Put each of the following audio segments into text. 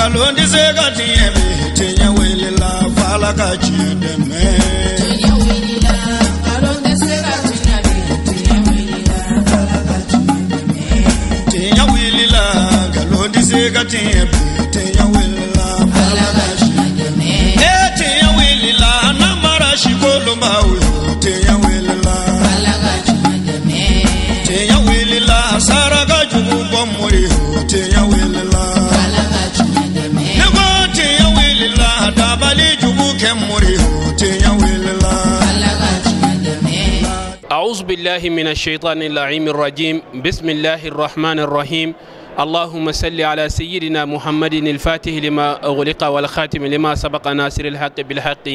Nkalon tɛ se ka tiɲɛ bi, tiɲɛ wulila f'Ala ka tiɲɛ dɛmɛ. Tiɲɛ wulila, nkalon tɛ se ka tiɲɛ bi, tiɲɛ wulila f'Ala ka tiɲɛ dɛmɛ. Tiɲɛ wulila, nkalon tɛ se ka tiɲɛ bi, tiɲɛ wulila f'Ala ka tiɲɛ dɛmɛ. Ee tiɲɛ wulila, namara sikolonbaw yo, tiɲɛ wulila f'Ala ka tiɲɛ dɛmɛ. Tiɲɛ wulila, saraka jugu bɔ mori yo, tiɲɛ wulila f'Ala ka tiɲɛ dɛmɛ. Ne ko tiɲɛ wulila, dabali jugu kɛ mori yo, tiɲɛ wulila f'Ala ka tiɲɛ dɛmɛ. أعوذ بالله من الشيطان اللعين الرجيم. بسم الله الرحمن الرحيم. اللهم صل على سيدنا محمد الفاتح لما أغلق والخاتم لما سبق ناصر الحق بالحق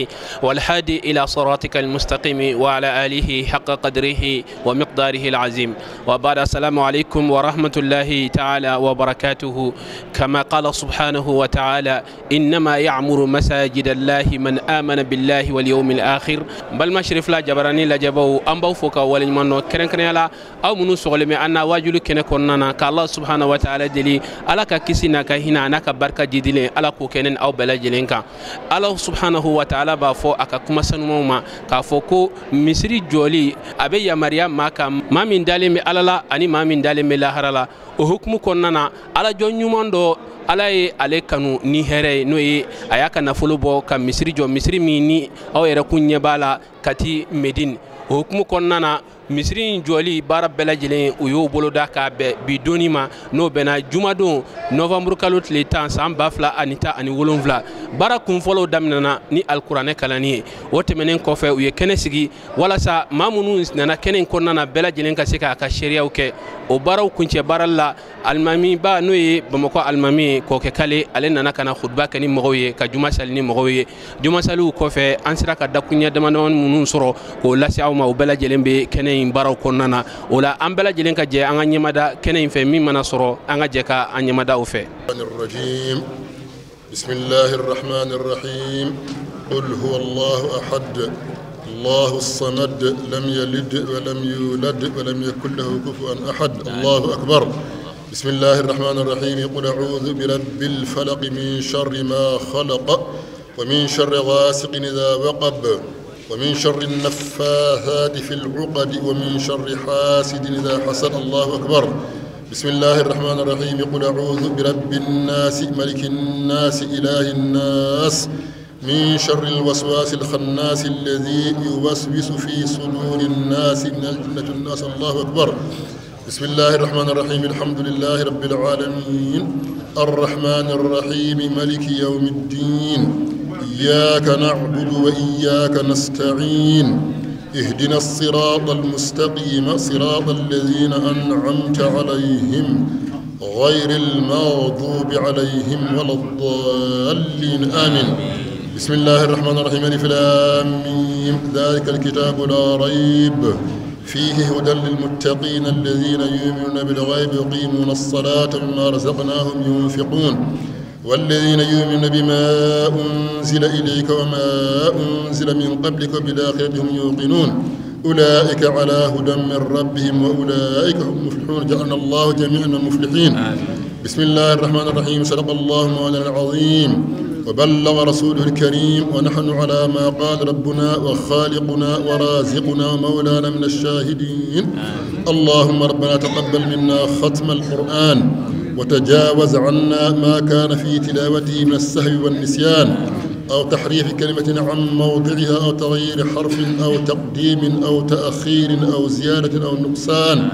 والهادي إلى صراطك المستقيم وعلى آله حق قدره ومقداره العظيم. وبعد، السلام عليكم ورحمة الله تعالى وبركاته. كما قال سبحانه وتعالى: إنما يعمر مساجد الله من آمن بالله واليوم الآخر. Balima Cherifla jabarani lajɛbaw, an b'aw fo ka waleɲuman dɔn, kɛrɛnkɛrɛnya la aw minnu sɔgɔlen bɛ an na wajulu kɛnɛ kɔnɔna na, ka Allah subhanahu wa ta'ala deli, Ala ka kisi n'a ka hinɛ a n'a ka barika jidilen, Ala k'o kɛ ne ni aw bɛɛ lajɛlen kan. Ala subhanahu wa ta'ala b'a fɔ a ka kuma sanumaw ma k'a fɔ ko misiri jɔli a bɛ yamaruya maa kan, maa min dalen bɛ Ala la ani maa min dalen bɛ lahara la. O hukumu kɔnɔna na, alajɔ ɲuman dɔ, Ala ye ale kanu ni hɛrɛ ye, n'o ye a y'a ka nafolo bɔ ka misiri jɔ, misiri min ni aw yɛrɛ kun ɲɛ b'a la Kati Medine. O hukumu kɔnɔna na, misiri in jɔli baara bɛɛ lajɛlen u y'o boloda k'a bɛn bi donni ma, n'o bɛnna jumadon nɔvanburu kalo tile 10 san 2017. Baara kunfɔlɔw daminɛna ni alikuranɛ kalanni ye. O tɛmɛnen kɔfɛ, u ye kɛnɛ sigi walasa maa minnu nana kɛnɛ in kɔnɔna na, bɛɛ lajɛlen ka se k'a ka seereyaw kɛ. O baaraw kuncɛ baara la, alimamiba n'o ye Bamakɔ alimami ye, Kɔkɛ Kale, ale nana ka na hutuba kɛ ni mɔgɔw ye, ka juma sali ni mɔgɔw ye. Juma saliw kɔfɛ, an sera ka dakuɲɛ damadamani minnu sɔrɔ k'o lase aw ma, o bɛɛ lajɛlen bɛ kɛnɛ in baaraw kɔnɔna na. O la, an bɛɛ lajɛlen ka jɛ an ka ɲɛmada kɛnɛ in fɛ, min mana sɔrɔ, an ka jɛ ka an ɲɛmada o fɛ. الرجيم. بسم الله الرحمن الرحيم. قل هو الله أحد، الله الصمد، لم يلد ولم يولد ولم يكن له كفوا أحد. الله أكبر. بسم الله الرحمن الرحيم. قل أعوذ برب الفلق من شر ما خلق، ومن شر غاسق إذا وقب، ومن شر النفاثات في العقد، ومن شر حاسد إذا حسد. الله أكبر. بسم الله الرحمن الرحيم. قل أعوذ برب الناس، ملك الناس، إله الناس، من شر الوسواس الخناس الذي يوسوس في صدور الناس، من الجنة الناس. الله أكبر. بسم الله الرحمن الرحيم. الحمد لله رب العالمين، الرحمن الرحيم، ملك يوم الدين، إياك نعبد وإياك نستعين، اهدنا الصراط المستقيم، صراط الذين أنعمت عليهم، غير المغضوب عليهم ولا الضالين، آمين. بسم الله الرحمن الرحيم. ألف لام ميم، ذلك الكتاب لا ريب فيه، هدى للمتقين، الذين يؤمنون بالغيب ويقيمون الصلاة ومما رزقناهم ينفقون، والذين يؤمنون بما أنزل إليك وما أنزل من قبلك وبالآخرة هم يوقنون، أولئك على هدى من ربهم وأولئك هم المفلحون. جعلنا الله جميعا المفلحين. بسم الله الرحمن الرحيم. صدق الله مولانا العظيم وبلغ رسوله الكريم، ونحن على ما قال ربنا وخالقنا ورازقنا ومولانا من الشاهدين. اللهم ربنا تقبل منا ختم القرآن، وتجاوز عنا ما كان في تلاوته من السهو والنسيان، أو تحريف كلمة عن موضعها، أو تغيير حرف، أو تقديم أو تأخير، أو زيادة أو نقصان،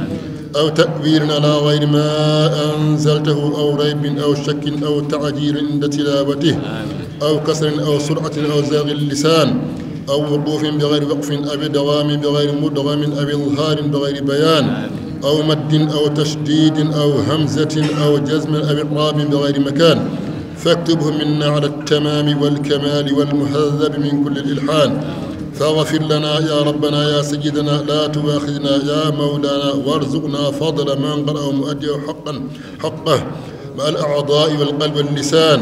أو تأويل على غير ما أنزلته، أو ريب أو شك أو تعجيل عند تلاوته، أو كسر أو سرعة أو زاغ اللسان، أو وقوف بغير وقف، أو دوام بغير مدغم، أو إظهار بغير بيان، أو مد أو تشديد، أو همزة أو جزم، أو إعراب بغير مكان، فاكتبه منا على التمام والكمال والمهذب من كل الإلحان. فاغفر لنا يا ربنا يا سيدنا، لا تؤاخذنا يا مولانا، وارزقنا فضل من قرأ مؤديه حقا حقه مع الأعضاء والقلب واللسان،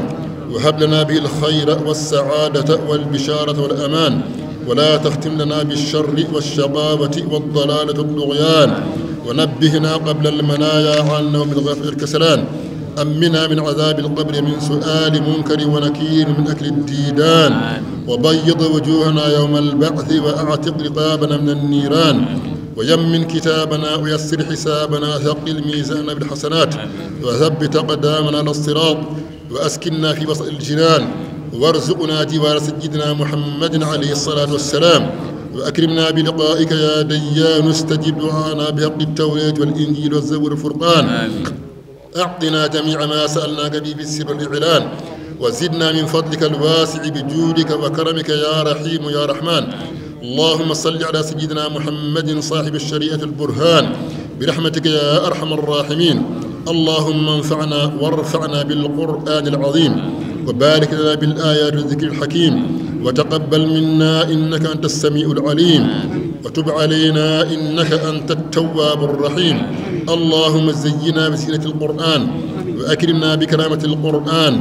وهب لنا به الخير والسعادة والبشارة والأمان، ولا تختم لنا بالشر والشقاوة والضلالة والطغيان، ونبهنا قبل المنايا عن نوم الغفل الكسلان. أمنا من عذاب القبر، من سؤال منكر ونكير، من أكل الديدان. وبيض وجوهنا يوم البعث، وأعتق رقابنا من النيران. ويمن كتابنا، ويسر حسابنا، ثقل ميزاننا بالحسنات، وثبت أقدامنا على الصراط، وأسكننا في وسط الجنان، وارزقنا جوار سيدنا محمد عليه الصلاة والسلام، وأكرمنا بلقائك يا ديان. استجب دعانا بحق التوراة والإنجيل والزبور والفرقان. أعطنا جميع ما سألناك به بالسر والإعلان، وزدنا من فضلك الواسع بجودك وكرمك يا رحيم يا رحمن. اللهم صل على سيدنا محمد صاحب الشريعة البرهان برحمتك يا أرحم الراحمين. اللهم انفعنا وارفعنا بالقرآن العظيم، وبارك لنا بالآيات والذكر الحكيم، وتقبل منا إنك أنت السميع العليم، وتب علينا إنك أنت التواب الرحيم. اللهم زينا بزينة القرآن، وأكرمنا بكرامة القرآن،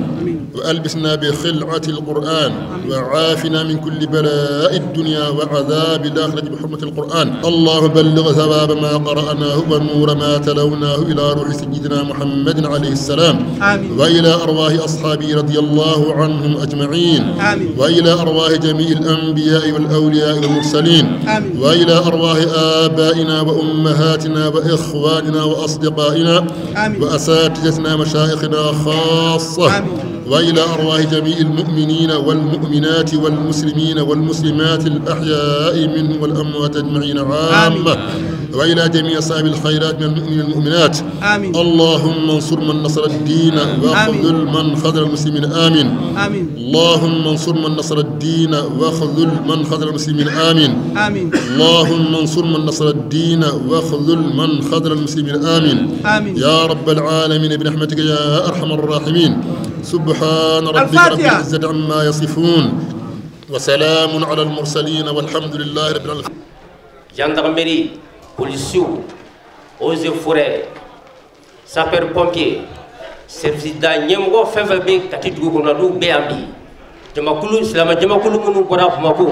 وألبسنا بخلعة القرآن، وعافنا من كل بلاء الدنيا وعذاب الآخرة بحرمة القرآن. اللهم بلغ ثواب ما قرأناه ونور ما تلوناه إلى روح سيدنا محمد عليه السلام. آمين. وإلى أرواح أصحابه رضي الله عنهم أجمعين. آمين. وإلى أرواح جميع الأنبياء والأولياء والمرسلين. آمين. وإلى أرواح آبائنا وأمهاتنا وإخواننا وأصدقائنا. آمين. وأساتذتنا مشايخنا خاصة. آمين. وإلى أرواح جميع المؤمنين والمؤمنات والمسلمين والمسلمات الأحياء منهم والأموات أجمعين عامة. وإلى جميع أصحاب الخيرات من المؤمنين والمؤمنات. آمين. اللهم انصر من نصر الدين، وخذل من خذل المسلمين. آمين. آمين. اللهم انصر من نصر الدين، وخذل من خذل المسلمين. آمين. آمين. اللهم انصر من نصر الدين، وخذل من خذل المسلمين. آمين. آمين. يا رب العالمين برحمتك يا أرحم الراحمين. سبحان ربك رب العزة عما يصفون، وسلام على المرسلين، والحمد لله رب العالمين. Gendarmerie, policiers, eaux et forêts, sapeurs-pompiers, service da ɲɛmɔgɔ fɛn fɛn bɛ Kati dugu kɔnɔ n'u bɛɛ yan bi, jamakulu silamɛ jamakulu minnu bɔra Bamakɔ,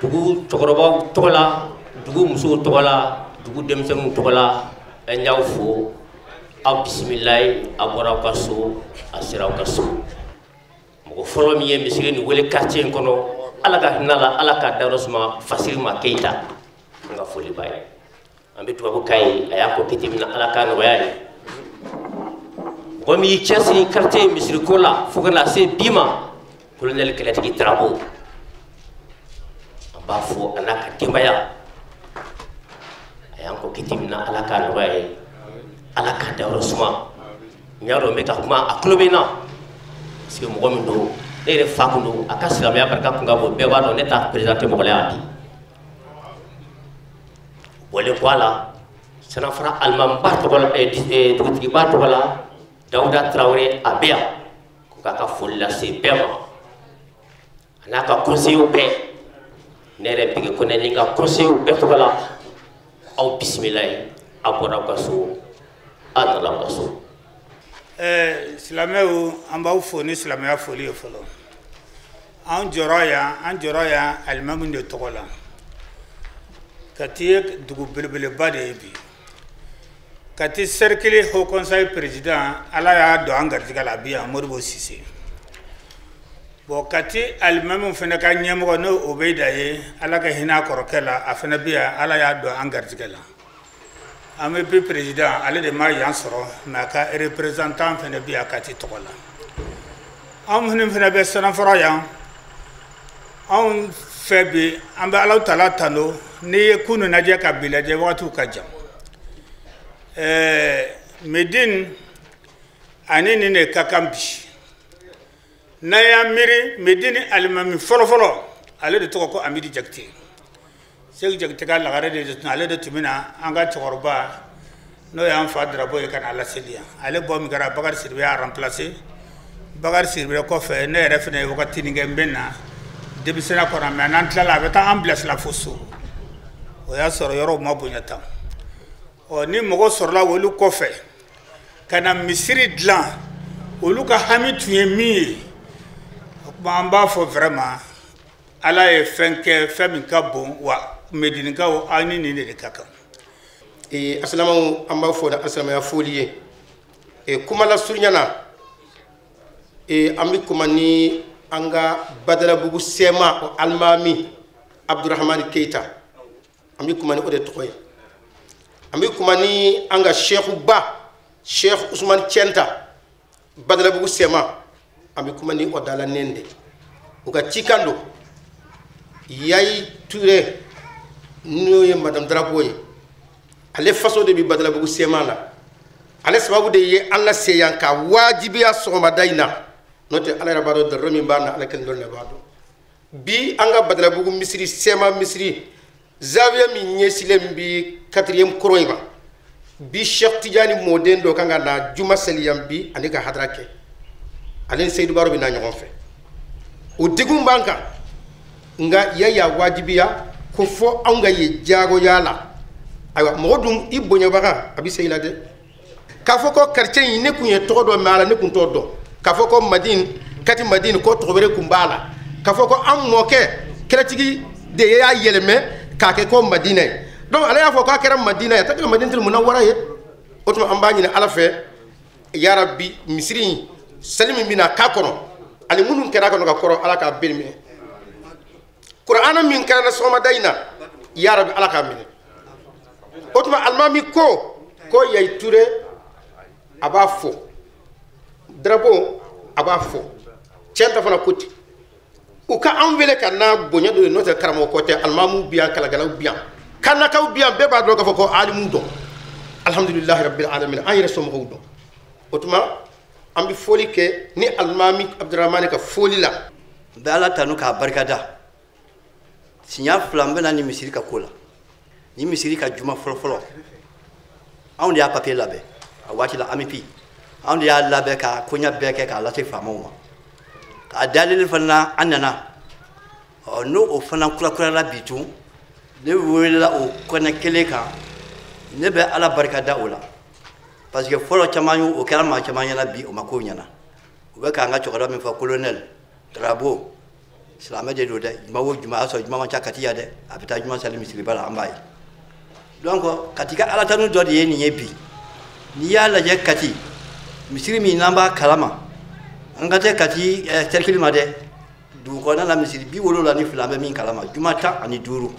dugu cɛkɔrɔbaw tɔgɔ la, dugu musow tɔgɔ la, dugu denmisɛnninw tɔgɔ la, an y'aw fo. Aw bisimilayi, a bɔra aw ka so, a sera aw ka so. Mɔgɔ fɔlɔ min ye misiri nin wele quartier in kɔnɔ, Ala ka hinɛ la, Ala ka dayɔrɔ suma, Fasirima Keyita, an ka foli b'a ye. An bɛ dugawu k'a ye, a y'a ko kɛ ten min na, Ala k'a nɔgɔya ye. Mɔgɔ min y'i cɛsiri quartier misiriko la fo ka na se bi ma, colonel Kɛlɛtigi Darabo, an b'a fo a n'a ka denbaya. A y'an ko kɛ ten min na, Ala k'a nɔgɔya ye, Ala ka dayɔrɔ suma. N y'a dɔn n bɛ ka kuma, a tulo bɛ n na, parce que mɔgɔ min don, ne yɛrɛ fa kun don, a ka silamɛya barika kun ka bon, bɛɛ b'a dɔn ne t'a présenté mɔgɔ la yan bi. Bɔlen kɔ a la, Sanafara alimamiba tɔgɔ la, dugutigiba tɔgɔ la, Dawuda Tarawele, a bɛ yan ko k'a ka foli lase bɛɛ ma, a n'a ka conseillers bɛɛ. Ne yɛrɛ Bege Kɔnɛ ni n ka conseillers bɛɛ tɔgɔ la, aw bisimilayi, aw bɔra aw ka so, aw nana aw ka so. Silamɛw, an b'aw fo ni silamɛya foli ye fɔlɔ. An jɔra yan, an jɔra yan alimami de tɔgɔ la. Kati ye dugu belebeleba de ye bi. Kati cercle haut conseil président, Ala y'a don an garijɛgɛ la bi yan, Modibo Sise. Bon, Kati alimami fana ka ɲɛmɔgɔ n'o Obeyida ye, Ala ka hinɛ a kɔrɔkɛ la, a fana bi yan, Ala y'a don an garijɛgɛ la. An bɛ bi président, ale de ma yan sɔrɔ, mais a ka représentant fana bi yan Kati tɔgɔ la. Anw minnu fana bɛ Sanafara yan, anw fɛ bi, an bɛ Alahu taala tando. N'i ye kunun lajɛ ka bi lajɛ, wagatiw ka jan. Medine ani nin de ka kan bi. N'an y'an miiri, Medine alimami fɔlɔfɔlɔ, ale de tɔgɔ ko Amidi Jakite. Segu Jakite ka lagare de tun, ale de tun bɛ na an ka cɛkɔrɔba n'o y'an fa Darabo ye ka na laseli yan. Ale bɔ min kɛra, Bakari Sidibe y'a remplacer. Bakari Sidibe kɔfɛ, ne yɛrɛ fana ye wagatinin kɛ n bɛ na denmisɛnninya kɔnɔ, mais n'an tilala a bɛ taa an bilasira fo so. O y'a sɔrɔ yɔrɔw ma bonya tan. Ɔ, ni mɔgɔ sɔrɔla olu kɔfɛ ka na misiri dilan, olu ka hami tun ye min ye, o tuma an b'a fɔ vraiment Ala ye fɛn kɛ, fɛn min ka bon, wa Medinikaw, aw ni nin de ka kan. Asilamaw, an b'a fɔ ni asilamaya foli ye. Kuma la surunya na, an bɛ kuma ni an ka Badalabugu sɛma o alimami Abdurahamani Keyita, an bɛ kuma ni o de tɔgɔ ye. An bɛ kuma ni an ka sɛkuba Cheikh Ousmane Tienta Badalabugu sɛma, an bɛ kuma ni o dala nɛn de. U ka cikan don Yayi Ture, n'o ye Madame Drabo ye, ale faso de bɛ Badalabugu sɛma la. Ale sababu de ye an lase yan ka wajibiya sɔgɔmada in na, n'o tɛ Ala yɛrɛ b'a dɔn dɔrɔ min b'a na, Ala kelen dɔrɔn de b'a dɔn. Bi an ka Badalabugu misiri sɛma misiri zawiya min ɲɛsilen bi 4e kɔrɔ in ma, bi Cheikh Tidiane mɔden dɔ kan ka na juma seli yan bi ani ka hadara kɛ, ale ni Seydou Baro bɛ na ɲɔgɔn fɛ. O degun b'an kan, nka ya y'a wajibiya ko fɔ anw ka ye diyagoya la. Ayiwa, mɔgɔ dun i bonyabaga a bɛ se i la dɛ. K'a fɔ ko quartier in ne kun ye tɔgɔ dɔ mɛn a la, ne kun t'o dɔn. K'a fɔ ko Madine, Kati Madine, ko tɔgɔ wɛrɛ kun b'a la. K'a fɔ ko an mɔkɛ kɛlɛtigi de y'a yɛlɛmɛ k'a kɛ ko Madina ye. Donc ale y'a fɔ k'a kɛra Madina ye, a tɛ kɛ Madinatul Munawwara ye. O tuma an b'a ɲini Ala fɛ, yarabi misiri in sali min bɛna k'a kɔnɔ ani minnu kɛra a kɔnɔ ka kɔrɔ, Ala k'a bɛɛ minɛ. Kurana min kɛra sɔgɔmada in na, yarabi Ala k'a minɛ. O tuma alimami ko Yayi Ture a b'a fɔ, Drabo a b'a fɔ, Tienta fana ko ten. U ka an wele ka na bonya dɔ ye, n'o tɛ karamɔgɔ ko tɛ, alimamuw bi yan, kalagalaw bi yan, kannakaw bi yan, bɛɛ b'a dɔn k'a fɔ ko alimu dɔn. Alhamdulilahi rabbil alamin, an yɛrɛ somɔgɔw dɔn. O tuma an bɛ foli kɛ ni alimami Abdurahamani ka foli la. N bɛ Ala tanu k'a barikada. Siɲɛ 2 n bɛna ni misiri ka ko la. Ni misiri ka juma fɔlɔfɔlɔ, anw de y'a papier labɛn a waati la, AMIPI anw de y'a labɛn ka koɲɛ bɛɛ kɛ k'a lase faamaw ma. K'a dalili fana an nana, ɔ n'o o fana kurakurala bi tun, ne welela o kɛnɛ kelen kan. Ne bɛ Ala barikada o la, parce que fɔlɔ caman y'o o kɛra maa caman ɲɛna, bi o ma kow ɲɛna. U bɛ k'an ka cɛkɔrɔba min fɔ, colonel Drabo, silamɛ de don dɛ. Juma o juma, a y'a sɔrɔ juma man ca Kati yan dɛ, a bɛ taa juma sali misiriba la, an b'a ye. Donc Kati ka Ala tanu dɔ de ye nin ye bi. N'i y'a lajɛ Kati misiri min n'an b'a kalama, an ka tɛ Kati cercle ma dɛ, dugu kɔnɔna la misiri 72 an bɛ min kalama, juma 15.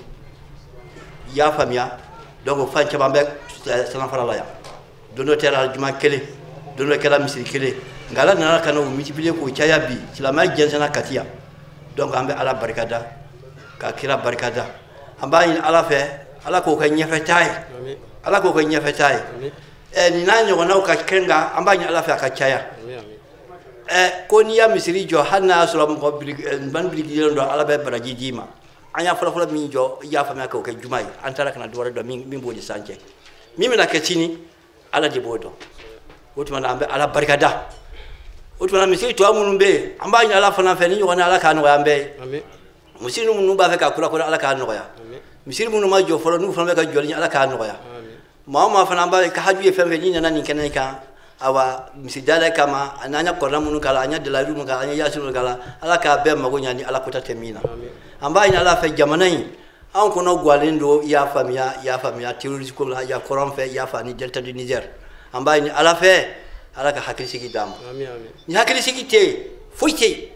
I y'a faamuya? Donc fan caman bɛ sanfara la yan. Don dɔ kɛra juma 1, don dɔ kɛra misiri 1, nka Ala nana ka na o multiplier k'o caya bi. Silamɛya jɛnsɛnna Kati yan. Donc an bɛ Ala barikada, ka kira barikada. An b'a ɲini Ala fɛ, Ala k'o kɛ ɲɛfɛtaa ye, Ala k'o kɛ ɲɛfɛtaa ye. Nin n'a ɲɔgɔnnaw ka kɛ, nka an b'a ɲini Ala fɛ a ka caya. Ko n'i y'a misiri jɔ, hali n'a y'a sɔrɔ mɔgɔ biriki birikilen don, Ala bɛ baraji d'i ma. An y'a fɔlɔfɔlɔ min jɔ, i y'a faamuya, k'o kɛ juma ye. An taara ka na dɔ wɛrɛ dɔn min b'o ni san cɛ. Min bɛna kɛ sini, Ala de b'o dɔn. O tuma na an bɛ Ala barikada. O tuma na misiri tɔ minnu bɛ yen, an b'a ɲini Ala fana fɛ ni ɲɔgɔnna Ala k'a nɔgɔya an bɛɛ ye. Misiri minnu b'a fɛ ka kurakura, Ala k'a nɔgɔya. Misiri minnu ma jɔ fɔlɔ, n'u fana bɛ ka jɔli, Ala k'a nɔgɔya. Maa o maa fana an b'a ka haju ye fɛn fɛn, n'i nana nin kɛnɛ kan, awa misiri dayɛlɛ kama, ani an ye kɔrɔla minnu k'a la, an ye dalayiru minnu k'a la, an ye yaasi minnu k'a la, Ala k'a bɛɛ mago ɲa ni Ala kota tɛ min na. An b'a ɲini Ala fɛ jamana in, anw kɔnɔ gwalen don, i y'a faamuya, terroriste ko la, i y'a kɔrɔn fɛ, i y'a faamu, ni delta du Niger. An b'a ɲini Ala fɛ, Ala ka hakilisigi d'an ma. Ni hakilisigi tɛ yen, foyi tɛ yen.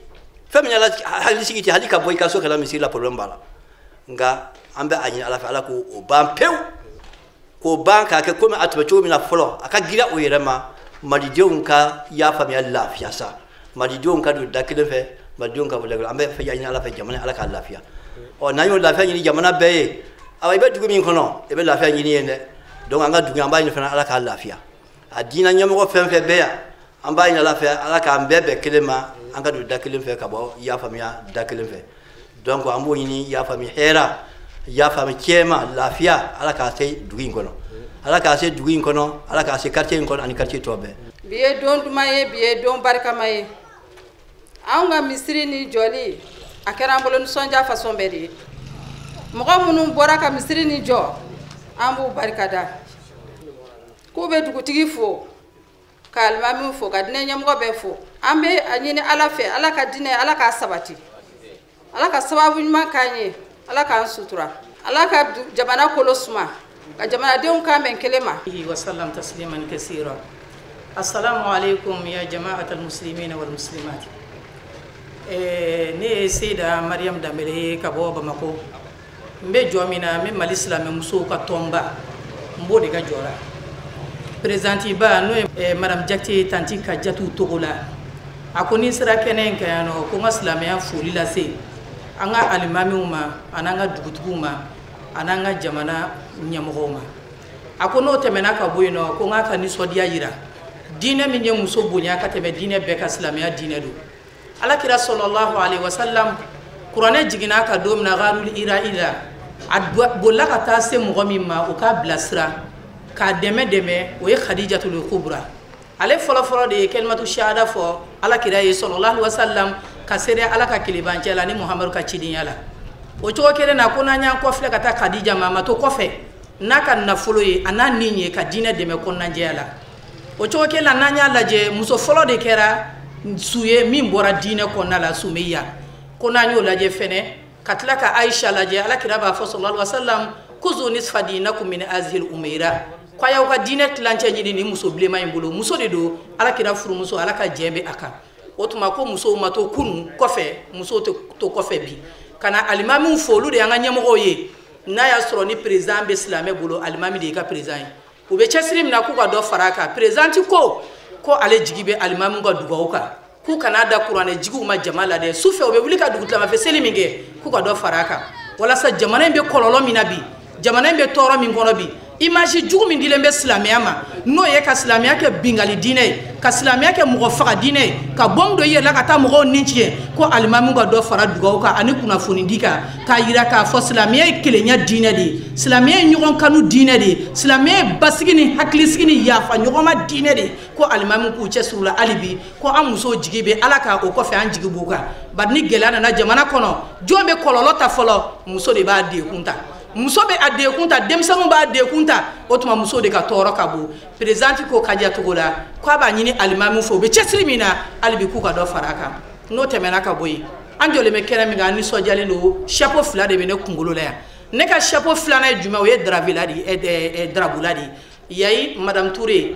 Fɛn min ala hakilisigi tɛ, hali ka bɔ i ka so ka na misiri la, problème b'a la. Nka an bɛ a ɲini Ala fɛ, Ala k'o ban pewu, k'o ban k'a kɛ komi a tun bɛ cogo min na fɔlɔ, a ka girin o yɛrɛ ma. Malidenw ka i y'a faamuya lafiya sa, malidenw ka don da kelen fɛ, malidenw ka bɔ da kelen. An bɛ fɛ ɲini Ala fɛ jamana, Ala k'a lafiya. Ɔ n'an y'o lafiya ɲini jamana bɛɛ ye, awa i bɛ dugu min kɔnɔ, i bɛ lafiya ɲini yen dɛ. Donc an ka dugu an b'a ɲini fana Ala k'a lafiya. A diinɛ ɲɛmɔgɔ fɛn fɛn bɛ yan, an b'a ɲini Ala fɛ, Ala k'an bɛɛ bɛn kelen ma, an ka don da kelen fɛ ka bɔ i y'a faamuya da kelen fɛ. Donc an b'o ɲini, i y'a faamuya hɛrɛ, i y'a faamuya cɛma, lafiya, Ala k'a se dugu in kɔnɔ, Ala k'a se dugu in kɔnɔ, Ala k'a se quartier in kɔnɔ ani quartier tɔ bɛɛ. Bi ye don duman ye, bi ye don barikama ye. Anw ka misiri ni jɔli a kɛra an bolo nisɔndiya fasɔn bɛɛ de ye. Mɔgɔ minnu bɔra ka misiri ni jɔ, an b'u barikada. K'u bɛ dugutigi fo, ka alimamiw fo, ka diinɛ ɲɛmɔgɔ bɛɛ fo. An bɛ a ɲini Ala fɛ, Ala ka diinɛ, Ala k'a sabati, Ala ka sababu ɲuman k'an ye, Ala k'an sutura, Ala ka jamana kolo suma, ka jamanadenw kan bɛn kelen ma. Wa sallam tasliman kasira. Assalamu alaikum ya jama'at al-muslimin wal muslimat. Ne ye Seyida Mariam Danbele ye ka bɔ Bamako. N bɛ jɔ min na, n bɛ Mali silamɛmusow ka tɔnba, n b'o de ka jɔ la. Présidente ba n'o ye Madame Jakite Tanti Kajatu Togola. A ko ni sera kɛnɛ in kan yan nɔ, ko n ka silamɛya foli lase an ka alimamiw ma, an'an ka dugutigiw ma, an'an ka jamana ɲɛmɔgɔw ma. A ko n'o tɛmɛna ka bɔ yen nɔ, ko n k'a ka nisɔndiya yira. Diinɛ min ye muso bonya ka tɛmɛ diinɛ bɛɛ kan, silamɛya diinɛ don. Alakira sallallahu alaihi wasallam, kuranɛ jiginna ka don min na Gharul Hira la, a bolila ka taa se mɔgɔ min ma o k'a bilasira k'a dɛmɛ dɛmɛ, o ye Khadijatul Kubra. Ale fɔlɔfɔlɔ de ye kalimatu shahada fɔ alakira ye sallallahu alaihi wasallam, ka seere Ala ka kelebancɛ la ni Muhamadu ka cidenya la. O cogo kelen na, ko n'an y'an kɔfilɛ ka taa Khadija ma, a ma to kɔfɛ n'a ka nafolo ye a n'a nin ye ka diinɛ dɛmɛ kɔnɔnajɛya la. O cogo kelen na, n'an y'a lajɛ, muso fɔlɔ de kɛra su ye min bɔra diinɛ kɔnɔna la, Sumeya. Ko n'an y'o lajɛ fɛnɛ, ka tila ka Aisha lajɛ, alakira b'a fɔ sallallahu alaihi wasallam, kuzu nisfa dinakum min azil umaira, ko a y'aw ka diinɛ tilancɛ ɲini nin muso bilenman in bolo. Muso de don, alakira furumuso, Ala ka jɛn bɛ a kan. O tuma ko musow ma to kunun kɔfɛ, musow tɛ to kɔfɛ bi. Ka na alimamiw fo, olu de y'an ka ɲɛmɔgɔw ye. N'a y'a sɔrɔ ni président bɛ silamɛ bolo, alimami de y'i ka président ye. U bɛ cɛsiri min na k'u ka dɔ fara a kan. Président ko ko ale jigi bɛ alimamiw ka dugawu kan, k'u kana da kuranɛ jigiw ma jama la dɛ. Sufɛ u bɛ wuli ka dugutilamafɛ seli min kɛ, k'u ka dɔ fara a kan, walasa jamana in bɛ kɔlɔlɔ min na bi, jamana in bɛ tɔɔrɔ min kɔnɔ bi, image jugu min dilen bɛ silamɛya ma, n'o ye ka silamɛya kɛ bingali diinɛ ye, ka silamɛya kɛ mɔgɔ faga diinɛ ye, ka bɔn don i yɛrɛ la ka taa mɔgɔw ni tiɲɛ, ko alimamiw ka dɔ fara dugawu kan ani kunnafoni di kan, k'a yira k'a fɔ silamɛya ye kelenya diinɛ de ye, silamɛya ye ɲɔgɔn kanu diinɛ de ye, silamɛya ye basigi ni hakilisigi ni yafa ɲɔgɔnma diinɛ de ye. Ko alimamiw k'u cɛsiri u la hali bi, ko an musow jigi bɛ Ala kan, o kɔfɛ an jigi b'u kan. Bari ni gɛlɛya nana jamana kɔnɔ, jɔn bɛ kɔlɔlɔ ta fɔlɔ? Muso de b'a degun ta. Muso bɛ a dekun ta, denmisɛnninw b'a dekun ta. O tuma muso de ka tɔɔrɔ ka bon. Présidente ko Kaja Togola k'a b'a ɲini alimamiw fɛ, u bɛ cɛsiri min na hali bi, k'u ka dɔ fara a kan. N'o tɛmɛna ka bɔ yen, an jɔlen bɛ kɛnɛ min kan, an nisɔndiyalen don. Chapeau fila de bɛ ne kunkolo la yan. Ne ka chapeau filanan ye jumɛn? O ye Darabela de ye, Darabola de ye. Yayi Madame Touré,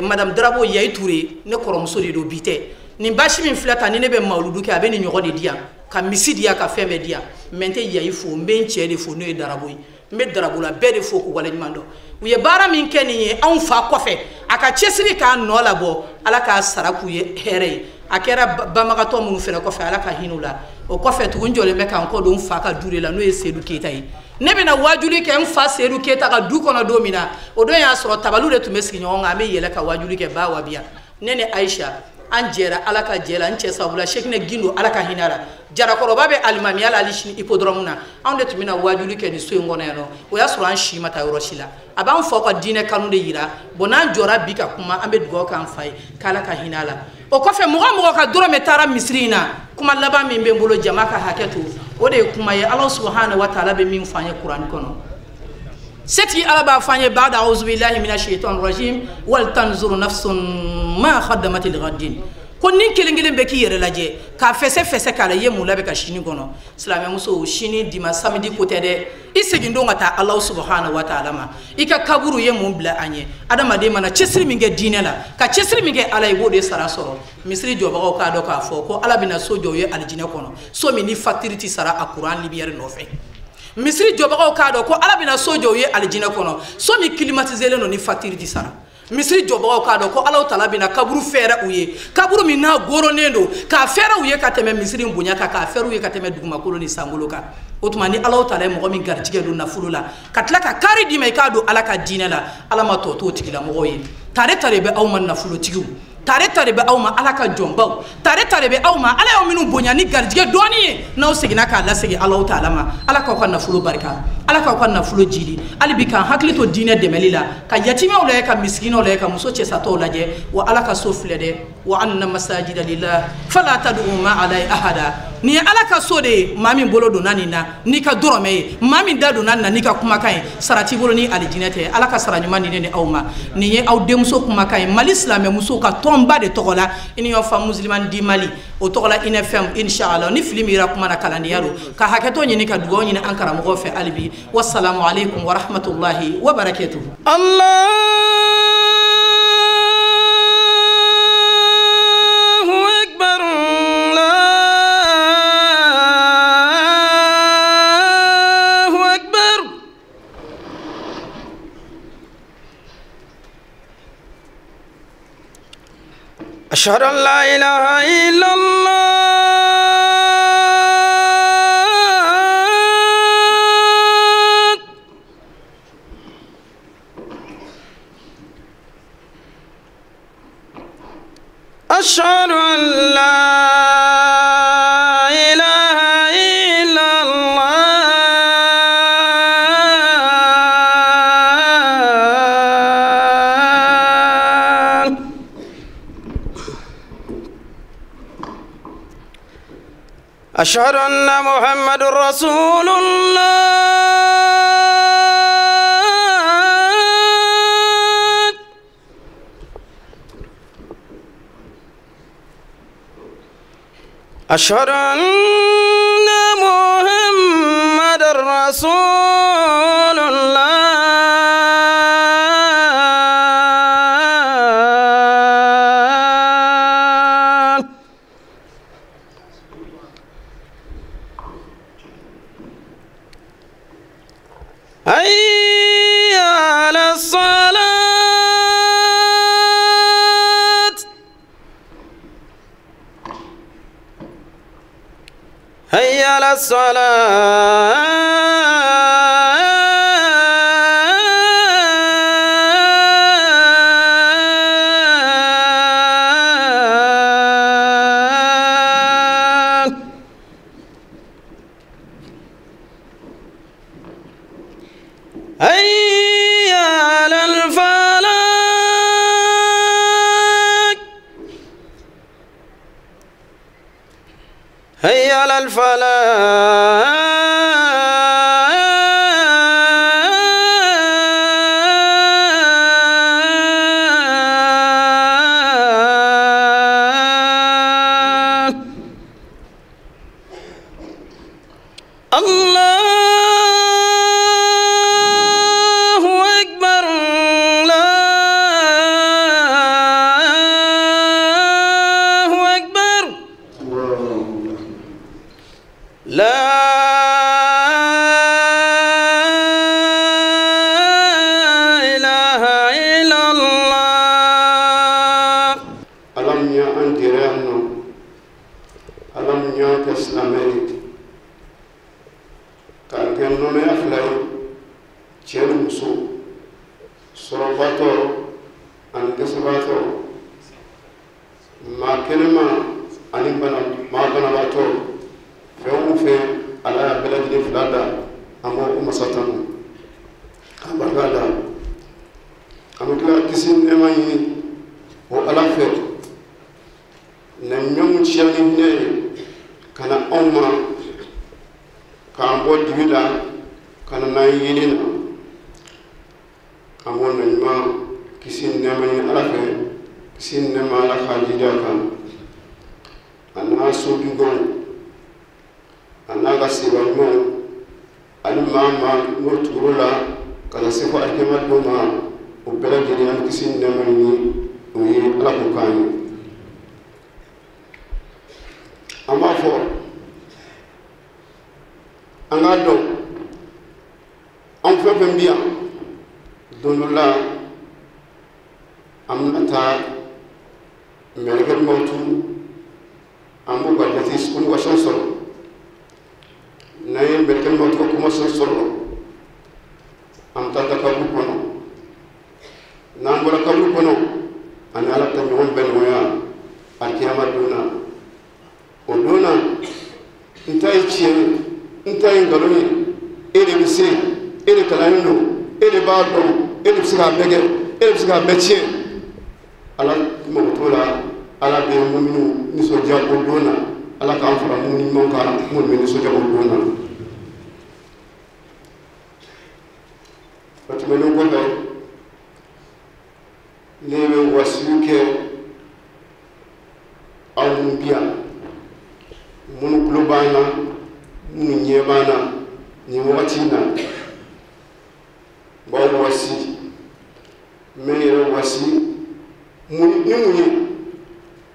Madame Darabo Yayi Touré, ne kɔrɔmuso de don, bi tɛ. Nin basi min filɛ tan, ni ne bɛ mawuludu kɛ, a bɛ nin ɲɔgɔn de di yan, ka misi di yan, ka fɛn bɛɛ di yan. Mɛ n tɛ Yayi fo, n bɛ n cɛ de fo, n'o ye Darabo ye. N bɛ Darabola bɛɛ de fo k'u waleɲuman dɔn. U ye baara min kɛ nin ye anw fa kɔfɛ, a ka cɛsiri k'a nɔ labɔ, Ala k'a sara k'u ye hɛrɛ ye. A kɛra banbagatɔ minnu fɛnɛ kɔfɛ, Ala ka hinɛ u la. O kɔfɛ tugun, n jɔlen bɛ k'an kɔ don n fa ka du de la, n'o ye Seydou Keyita ye. Ne bɛna wajuli kɛ n fa Seydou Keyita ka du kɔnɔ don min na, o don y'a sɔrɔ tabaliw de tun bɛ sigi ɲɔgɔn kan, an bɛ yɛlɛ ka wajuli kɛ ba wabiya. Ne ni Aisha, an jɛra Ala ka jɛ la, n cɛ sababu la, Sekine Gindo, Ala ka hinɛ la. Jarakɔrɔba bɛ alimamiya la hali sini hippodrome na. Anw de tun bɛna wajuli kɛ nin so in kɔnɔ yan nɔ. O y'a sɔrɔ an si ma taa yɔrɔ si la. A b'an faw ka diinɛ kanu de yira. Bon, n'an jɔra bi ka kuma, an bɛ dugawu k'an fa ye, k'Ala ka hinɛ la. O kɔfɛ, mɔgɔ mɔgɔ ka dɔrɔmɛ taara misiri in na, kuma laban min bɛ n bolo, jama ka hakɛ to, o de ye kuma ye Ala subahana wa taala bɛ min fɔ an ye kuranɛ kɔnɔ. Setigi Ala b'a fɔ an ye, ba'da auzu billahi minash shaitanir rajim, wal tanzuru nafsun ma khaddamat lighadin. Ko ni kelen kelen bɛ k'i yɛrɛ lajɛ, k'a fɛsɛ fɛsɛ k'a la, i ye mun labɛn ka sini kɔnɔ. Silamɛmuso, sini dima samedi ko tɛ dɛ, i segin don ka taa Ala subahana wa taala ma. I ka kaburu ye mun bila an ye? Adamaden mana cɛsiri min kɛ diinɛ la, ka cɛsiri min kɛ Ala ye, i b'o de sara sɔrɔ. Misiri jɔbagaw k'a dɔn k'a fɔ ko Ala bɛna so jɔ u ye alijinɛ kɔnɔ, so min ni facture ti sara a courant lumière nɔfɛ. Misiri jɔbagaw k'a dɔn ko Ala bɛna so jɔ u ye alijinɛ kɔnɔ, so min climatisé don ni facture ti sara. Misiri jɔbagaw k'a dɔn ko Ala taala bɛna kaburu fɛɛrɛ u ye, kaburu min n'a goronnen don, k'a fɛɛrɛ u ye ka tɛmɛ misiri in bonya kan, k'a fɛɛrɛ u ye ka tɛmɛ dugumakolo ni sankolo kan. O tuma ni Ala taala ye mɔgɔ min garijɛgɛ don nafolo la, ka tila ka kari d'i ma i k'a don Ala ka diinɛ la, Ala ma tɔ t'o tigilamɔgɔw ye. Tare tare bɛ aw ma nafolotigiw, tare tare bɛ aw ma Ala ka jɔnbaw, tare tare bɛ aw ma Ala y'aw minnu bonya ni garijɛgɛ dɔɔni ye, n'aw seginna k'a lasegin Ala taala ma. Ala k'aw ka nafolo barika, Ala k'aw ka nafolo jidi. Hali bi k'an hakili to diinɛ dɛmɛli la, ka yatimɛw lajɛ, ka misikinɛw lajɛ, ka muso cɛsatɔw lajɛ. Wa Ala ka so filɛ dɛ, wa anna masajida lillah fala tad'u ma'a Allahi ahada. Nin ye Ala ka so de ye, maa min bolo donna nin na n'i ka dɔrɔmɛ ye, maa min da donna nin na n'i ka kumakan ye, sara t'i bolo ni alijinɛ tɛ. Ala ka sara ɲuman di ne ni aw ma. Nin ye aw denmuso kumakan ye, Mali silamɛmusow ka tɔnba de tɔgɔ la, Union Femme Musulmane du Mali, o tɔgɔ la INFM, inshallah. Ni fili min yera kuma na, kalandenya don, ka hakɛto ɲini, ka dugawu ɲini an karamɔgɔw fɛ hali bi. Wassalamu alaikum wa rahmatullahi wa barakatuh. Allah. أشهد أن لا إله إلا الله. أشهد أن لا إله إلا الله. أشهد أن محمد رسول الله. أشهد أن محمد رسول الله. حي على الصلاة. حي على الصلاة. حي على الفلاح. حي على الفلاح. الله أكبر. الله أكبر. لا إله إلا الله. ألم يأن ألم يأن k'an kɛ nɔnɔya fila ye cɛ ni muso sɔrɔbatɔ ani dɛsɛbaatɔ maa kɛnɛma ani maa banabaatɔ fɛn o fɛn ala y'a bɛɛ lajɛlen fila da an b'o o masa tanu k'a barika da an bɛ tila kisi ni nɛɛma ɲini o ala fɛ na ɲɔgɔn ciya ni hinɛ ye ka na anw ma k'an bɔ dibi la ka na n'an yelen na an b'o na ɲuman kisi ni nɛɛma ɲini ala fɛ kisi ni nɛɛma ala k'a jija kan a n'a soduganw a n'a ka seba ɲumanw ani maa maa n'o tugur'o la ka na se fo alikiyama don ma o bɛɛ lajɛlen an bɛ kisi ni nɛɛma ɲini o ye ala k'o k'an ye. An b'a fɔ an k'a dɔn an fɛn fɛn bi yan don dɔ la an bɛna taa mɛlɛkɛ mawutu an b'u ka jate convocation sɔrɔ n'an ye mɛlɛkɛ mawutu ka convocation sɔrɔ an bɛ taa kaburu kɔnɔ n'an bɔra kaburu kɔnɔ ani ala bɛ taa ɲɔgɔn bɛn ɲɔgɔnya alikiyama don na o don na n ta ye tiɲɛ ye n ta ye nkalon ye e de bɛ se e de kalannen don e de b'a dɔn e de bɛ se k'a bɛɛ kɛ e de bɛ se k'a bɛɛ tiɲɛ ala mago t'o la ala bɛ muminu nisɔndiya o don na ala k'an fara muminu ɲuman kan minnu bɛ nisɔndiya o don na. O tɛmɛnen kɔfɛ ne bɛ wasiw kɛ aw minnu bi yan minnu tulo b'an na minnu ɲɛ b'an na nin wagati in na n b'aw wasi n bɛ n yɛrɛ wasi ni mun ye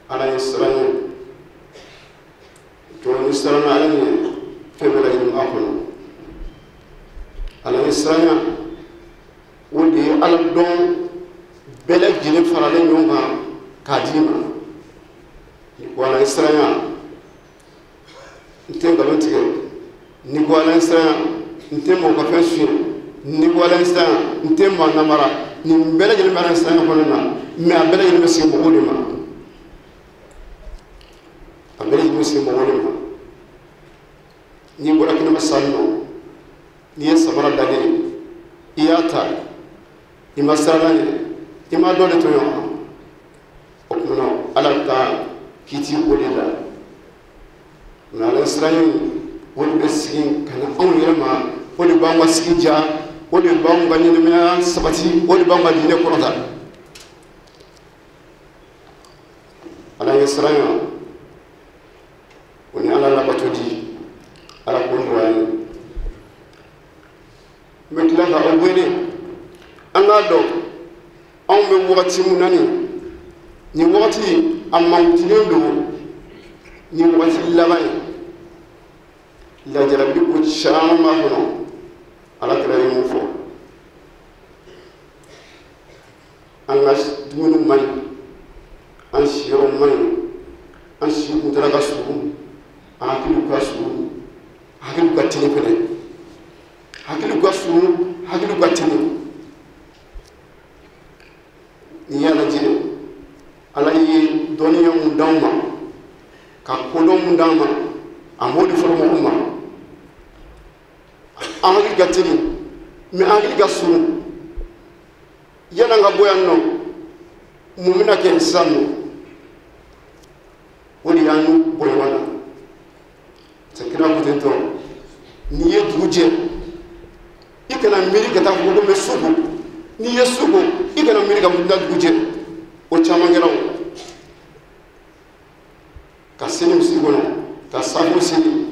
ala ye siran ye jɔ ni siranna ala ɲɛ fɛn bɛɛ lajɛlen b'a kɔnɔ ala ye siranya o de ye ala dɔn bɛɛ lajɛlen faralen ɲɔgɔn kan k'a d'i ma. Ni ko Ala ɲɛsiranya, n tɛ nkalon tigɛ. Ni ko Ala ɲɛsiranya, n tɛ mɔgɔ ka fɛn suɲɛ. Ni ko Ala ɲɛsiranya, n tɛ maa namara. Nin bɛɛ lajɛlen bɛ Ala ɲɛsiranya kɔnɔna na, mɛ a bɛɛ lajɛlen bɛ segin mɔgɔw de ma. A bɛɛ lajɛlen bɛ segin mɔgɔw de ma. N'i bɔra kɛnɛma sisan nɔ, n'i ye samara dalen ye, i y'a ta, i ma siran n'a ye, i ma dɔ de tɔɲɔ. O tuma na Ala ka kiti o de la. Nka Ala ɲɛsiranya o de bɛ segin ka na anw yɛrɛ ma, o de b'an ka sigi diya, o de b'anw ka ɲɛnamaya sabati, o de b'anw ka diinɛ kɔrɔta. Ala ɲɛsiranya o ni Ala labato di, Ala k'o nɔgɔya an ye. N bɛ tila ka aw wele, an k'a dɔn anw bɛ wagati mun na nin wagati a mankutilen don ni wagati laban ye. Lajarabi ko caman b'a kɔnɔ. Ala kira ye mun fɔ? An ka dumuni man ɲi, an siyɔrɔ man ɲi, an si kuntala ka surun, an hakiliw ka surun, hakiliw ka teli fɛnɛ, hakiliw ka surun, hakiliw ka teli. N'i y'a lajɛ, Ala ye dɔnniya mun d'anw ma, ka kodɔn mun d'an ma, a m'o de fɔlɔ mɔgɔw ma. An hakili ka teli, mɛ an hakili ka surun. Yan'an ka bɔ yan nɔ, mun bɛna kɛ sisan nɔ? O de y'an n'u bɔ ɲɔgɔn na. Parce que kira ko ten tɔ, n'i ye dugu jɛ, i kana miiri ka taa fɔ ko n bɛ so ko. N'i ye so ko, i kana miiri ka fɔ taa dugu jɛ. O caman kɛra o. Ka seli misiri kɔnɔ, ka safo seli,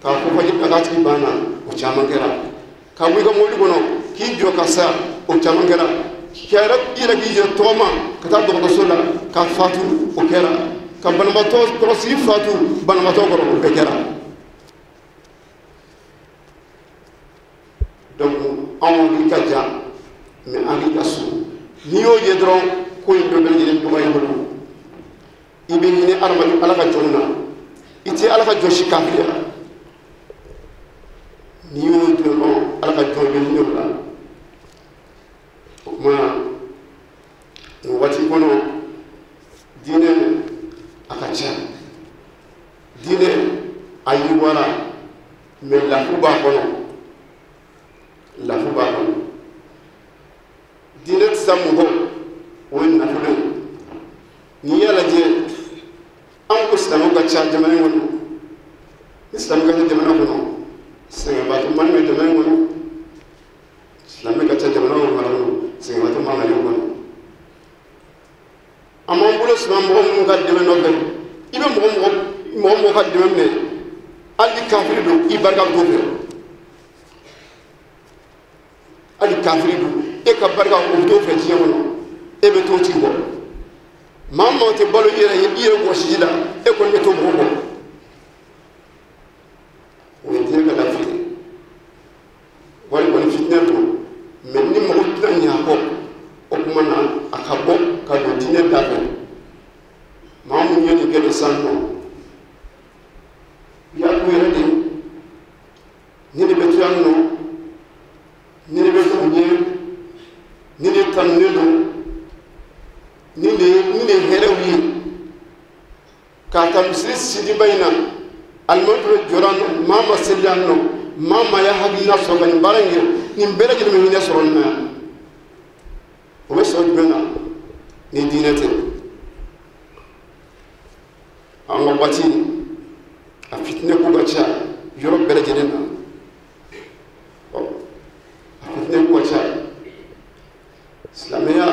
k'a fɔ fajiri k'a tigi banna, o caman kɛra. Ka bɔ i ka mobili kɔnɔ, k'i jɔ ka sa, o caman kɛra. K'i yɛrɛ k'i jɔ tɔgɔma ka taa dɔgɔtɔrɔso la ka fatu, o kɛra. Ka banabaatɔ kɔlɔsi fatu banabaatɔ kɔrɔ, o bɛɛ kɛra. Donc anw hakili ka jan, mɛ an hakili ka surun. N'i y'o ye dɔrɔn, ko in bɛɛ lajɛlen dɔgɔya i bolo. I bɛ hinɛ adamaden Ala ka jɔnw na, i tɛ Ala ka jɔn si kafiriya. N'i y'o dɔrɔn, Ala ka jɔn bɛ hinɛ o la. O tuma nin waati kɔnɔ, diinɛ a ka ca, diinɛ a yiriwara, mɛ lafu b'a kɔnɔ, lafu b'a kɔnɔ. Diinɛ tɛ se mun kɔ, o ye nafolo ye. N'i y'a lajɛ, anw ko silamɛw ka ca jamana in kɔnɔ. Ni silamɛ ka ca jamana kɔnɔ, sɛgɛnbaatɔ man bɛ jamana in kɔnɔ. Silamɛ ka ca jamana kɔnɔ, sɛgɛnbaatɔ man ka kɔnɔ. An b'an bolo suma mɔgɔ minnu ka dɛmɛ nɔfɛ, i bɛ mɔgɔ mɔgɔ ka dɛmɛ minɛ, hali ni kafiri don, i barika bɛ t'o fɛ. Hali kafiri don, e ka barika o bɛ t'o fɛ diɲɛ kɔnɔ, e bɛ t'o tigi kɔ. Maa o maa tɛ balo i yɛrɛ ye, i yɛrɛ wɔsiji la, e kɔni bɛ t'o mɔgɔ kɔ. O ye diɲɛ ka lafiya ye. Wali kɔni fitinɛ don, mɛ ni mɔgɔ tɛna ɲɛ a kɔ, o tuma na a ka bɔ ka don diinɛ da fɛ. Maa mun ye nin kɛ nin sisan nɔ, i y'a k'u yɛrɛ de ye. Ni de bɛ to yan nɔ, ni de bɛ k'u ɲɛ, ni de tanunen don, ni de ye hɛrɛw ye. K'a ta misiri sidiba in na, alimami fana jɔra nɔ, maa ma seli yan nɔ, maa maa y'a hakilina sɔrɔ ka nin baara in kɛ, nin bɛɛ lajɛlen bɛ hinɛ sɔrɔ nin na yan. O bɛ sɔrɔ jumɛn na ni diinɛ tɛ? An ka waati a fitinɛ ko ka ca yɔrɔ bɛɛ lajɛlen na. A fitinɛ ko ka ca. Silamɛya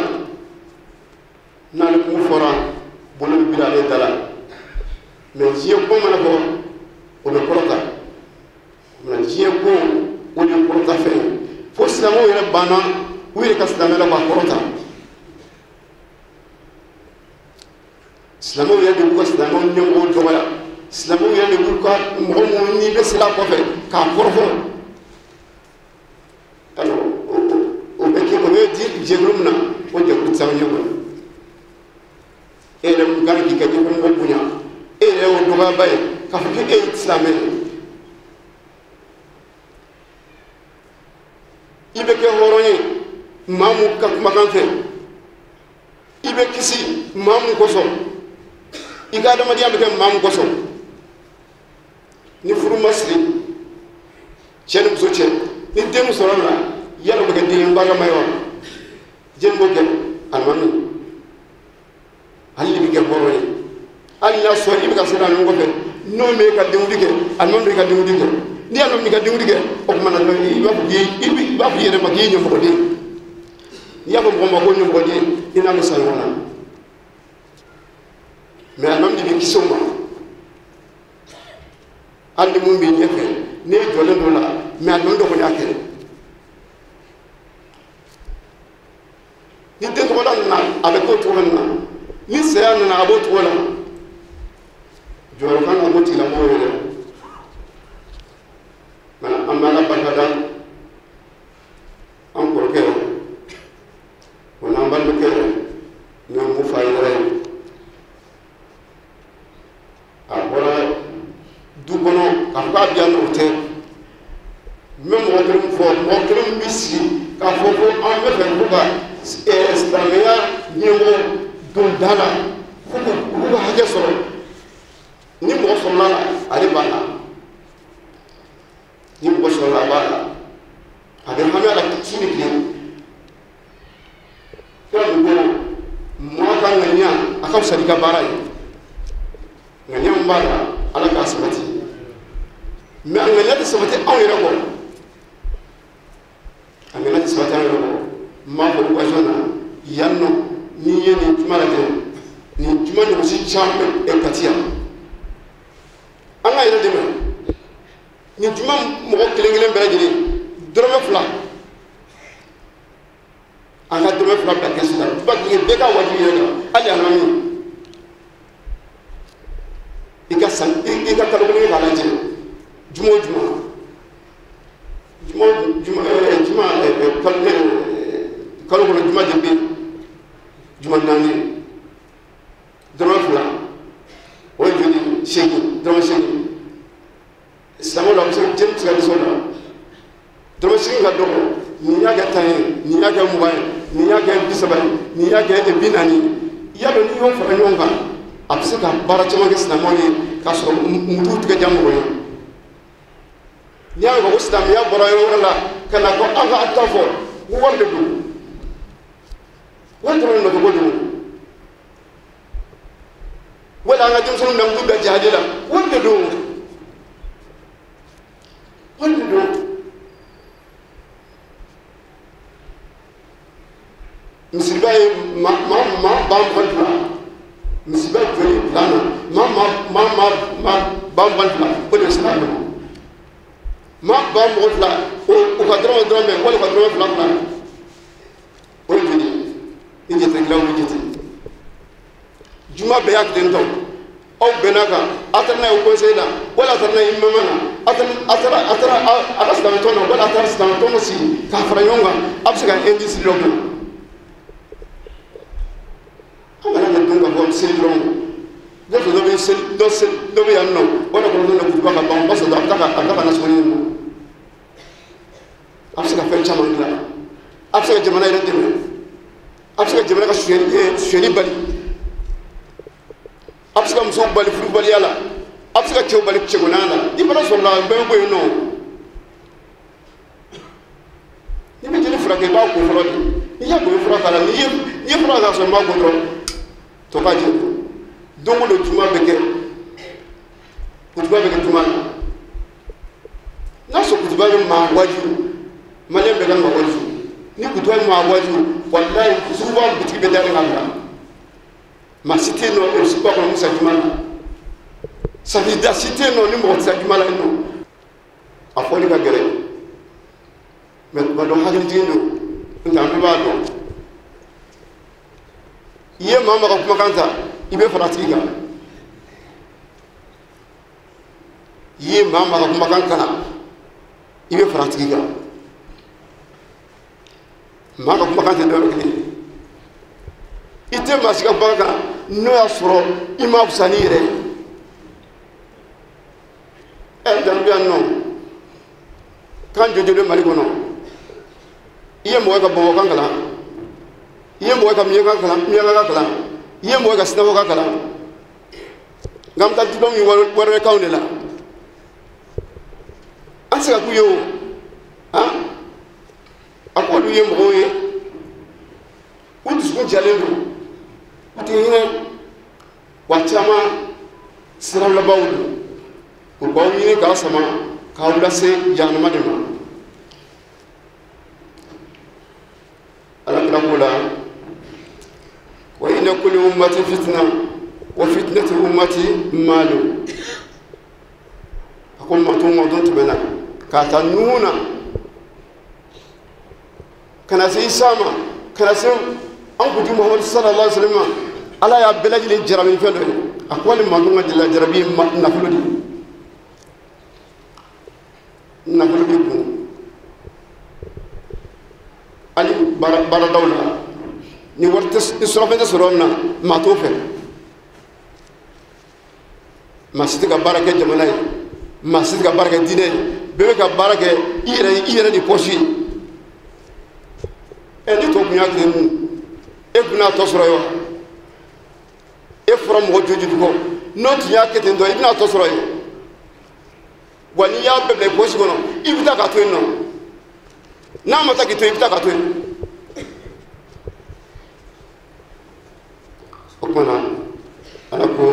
n'ale kun fɔra, bolo bɛ biri ale da la. Mɛ diɲɛ ko mana fɔ, o bɛ kɔrɔta. Mɛ diɲɛ ko o de ye kɔrɔta fɛn ye. Fo silamɛw yɛrɛ banna u yɛrɛ ka silamɛya la k'a kɔrɔta. Silamɛw yɛrɛ de b'u ka silamɛw ɲɛmɔgɔw dɔgɔya. Silamɛw yɛrɛ de b'u ka mɔgɔ minnu n'i bɛ sira kɔfɛ k'a kɔrɔfɔ. O bɛ kɛ o bɛ di jɛkulu min na, o jɛkulu tɛ se an ɲɛ kɔrɔ. E yɛrɛ mun kan k'i ka ɲɛmɔgɔ bonya, nisɔndiyaba ye k'a fɔ k'e ye silamɛ ye. I bɛ kɛ hɔrɔn ye maa mun ka kumakan fɛ, i bɛ kisi maa mun kosɔn, i ka adamadenya bɛ kɛ maa mun kosɔn. Ni furu ma siri cɛ ni muso cɛ, ni den min sɔrɔ la, yala o bɛ kɛ den ye barikama ye wa? Jɛni b'o kɛ alimami, ale de bɛ kɛ hɔrɔn ye. Hali n'a sɔrɔ i bɛ ka se alimami kɔfɛ, n'o m'e ka denkundi kɛ, alimami b'i ka denkundi kɛ. N'i y'a dɔn m'i ka denkundi kɛ, o tuma na i b'a fɔ k'i b'a fɔ i yɛrɛ ma k'i ye ɲɛmɔgɔden. N'i y'a fɔ mɔgɔ ma ko ɲɛmɔgɔden, i n'a bɛ sa ɲɔgɔn na. Mɛ alimami de bɛ kisi o ma. Hali ni mun b'i ɲɛfɛ, n'e jɔlen don la, mɛ alimami dɔ kɔni y'a kɛ. Ni den tɔgɔla nana, a bɛ k'o cogo min na. Ni saya nana, a b'o cogo la. Jɔyɔrɔ kan ka k'o tigilamɔgɔw ye dɛ. Mɛ an bɛ Ala barika da an kɔrɔkɛ o n'an balimakɛ n'o ye Mufa yɛrɛ ye. A bɔra du kɔnɔ k'a fɔ k'a bɛ yan nɔ, o tɛ. N bɛ mɔgɔ kelen min fɔ, mɔgɔ kelen min bɛ sigi k'a fɔ ko an bɛ fɛ ko ka silamɛya ɲɛmɔgɔ don da la fo k'u ka hakɛ sɔrɔ. Ni mɔgɔ sɔrɔla la, ale b'a la. Ni mɔgɔ sɔrɔla, a b'a la. A bɛ hami a la su ni tile. Kira min ko maa ka ŋaniya a ka fisa n'i ka baara ye. Ŋaniya min b'a la, Ala k'a sabati. Mɛ a ŋaniya tɛ sabati anw yɛrɛ kɔ. A ŋaniya tɛ sabati anw yɛrɛ kɔ. N b'a fɔ occasion na yan nɔ, n'i ye nin juma lajɛ, nin juma ɲɔgɔnsi caman bɛ Kati yan. An k'an yɛrɛ dɛmɛ. Nin juma mɔgɔ kelen kelen bɛɛ lajɛlen, dɔrɔmɛ 2, an ka dɔrɔmɛ 2 bila kɛsu la. Juma kelen bɛɛ ka wajibi yɛrɛ kan, hali alimami. I ka san, i ka kalo kelen k'a lajɛ, juma o juma, juma juma juma kalo kalo kɔnɔ juma de bɛ yen, juma 4, dɔrɔmɛ 2, o ye joli? 8, dɔrɔmɛ 8. Silamɛw la, a bɛ se jeli bɛ se ka nisɔn la. Dɔrɔmɛ 8 ka dɔgɔ, nin y'a kɛ 10 ye, nin y'a kɛ 20 ye, nin y'a kɛ 30 ye, nin y'a kɛ 40 ye. I y'a dɔn n'i y'o fara ɲɔgɔn kan, a bɛ se ka baara caman kɛ silamɛw ye k'a sɔrɔ mugu tigɛ ja mɔgɔ ye. N'i y'a mɛn ko silamɛya bɔra yɔrɔ wɛrɛ la ka na ko an ka an ta fɔ, ko wari de don. Wari dɔrɔn de nɔfɛ ko don. Wala an ka denmisɛnninw bɛ mugu bila jihadi la, wari de don. Wari de don. Misiriba ye maa 22, misiriba joli bila na, maa 22, o de bɛ silamɛ kɔnɔ. Maa 22, o ka dɔrɔmɛ dɔrɔmɛ wali ka dɔrɔmɛ 2 2, o ye joli ye? Ni jatekilaw bɛ jate. Juma bɛɛ y'a kelen tɔ. Aw bɛnna kan, a taara n'a ye conseil la, wala a taara n'a ye imama na, a taara a ka silamɛtɔn na, wala a taara silamɛtɔn dɔ sigi k'a fara ɲɔgɔn kan, a bɛ se ka indice dɔ dilan. An kana kɛ don ka fɔ seli dɔrɔn. Dɔ dɔ bɛ seli, dɔ seli, dɔ bɛ yan nɔ, wala kɔnɔntɔn na kutuba ka ban, o b'a sɔrɔ a bɛ taa ka nasɔngɔ ɲini nɔ. A bɛ se ka fɛn caman dilan. A bɛ se ka jamana yɛrɛ dɛmɛ. A bɛ se ka jamana ka sonyɛli bali. A bɛ se ka musow bali furubaliya la. A bɛ se ka cɛw bali cɛgɔnaya la. Ni bana sɔrɔla, bɛɛ bɛ bɔ yen nɔ. N'i bɛ jeli furakɛ, i b'a ko fɔlɔ de. N'i y'a ko i fura k'a la, n'i ye fura k'a sɔrɔ i b'a ko dɔrɔn, tɔ ka jɛ. Don o don juma bɛ kɛ. Kutuba bɛ kɛ juma la. N'a sɔrɔ kutuba bɛ maa waju, maliyɛn bɛɛ ka maa waju. Ni kutuba bɛ maa waju, walayi suguba bitigi bɛ dayɛlɛ ka bila. Maa si tɛ yen nɔ suguba kɔnɔ Musa juma la. Safida si tɛ yen nɔ ni mɔgɔ tɛ se juma la yen nɔ. A fɔli ka gɛlɛn. Mɛ tuma dɔ hakilijigin don, n'o tɛ an bɛɛ b'a dɔn. I ye maa maa ka kumakan ta, i bɛ fara a tigi kan. I ye maa maa ka kumakan kalan, i bɛ fara a tigi kan. Maa ka kumakan tɛ dɔwɛrɛ kelen ye. I tɛ maa si ka kumakan kan n'o y'a sɔrɔ i ma fisa n'i yɛrɛ ye. joli bɛ Mali kɔnɔ? I ye mɔgɔ ka Bamakɔ kalan, i ye mɔgɔ ka Miɲanka kalan, Miɲanka kalan, i ye mɔgɔ ka Sinafɔ kalan. Nka an bɛ taa diplôme ɲini wari wɛrɛ kanw de la. An tɛ se ka k'u ye o, han? A ko olu ye mɔgɔw ye, u dusukun jalen don, u tɛ hinɛ, wa caman siralabaw don. U b'aw ɲini k'aw sama k'aw lase jahanama de ma. Ala kira ko la, wa inna kulli ummati fitna wa fitnatu ummati maalu. A ko manton tɛmɛna k'a ta Nuhu na ka na se Isa ma, ka na se an kuntigi Muhamadu sallallahu alaihi wa sallam ma. Ala y'a bɛɛ lajɛlen jarabi ni fɛn dɔ ye. A ko hali manton ka jarabi ye nafolo de ye. Nafolo b'i kun, hali baaradaw la, ni wari tɛ, ni surafɛn tɛ sɔrɔ yɔrɔ min na, maa t'o fɛ. Maa si tɛ ka baara kɛ jamana ye, maa si tɛ ka baara kɛ diinɛ ye, bɛɛ bɛ ka baara kɛ i yɛrɛ de pɔsi ye. Ɛ ni tɔ kun y'a kɛ mun, e kun n'a tɔ sɔrɔ ye wa? E fɔra mɔgɔ joli joli kɔ, n'o tun y'a kɛ ten tɔ, i bɛna tɔ sɔrɔ ye. Wa n'i y'a bɛɛ bila i pɔsi kɔnɔ, i bɛ taa k'a to yen nɔ. N'a ma taa k'i to yen, i bɛ taa k'a to yen. O tuma na, Ala ko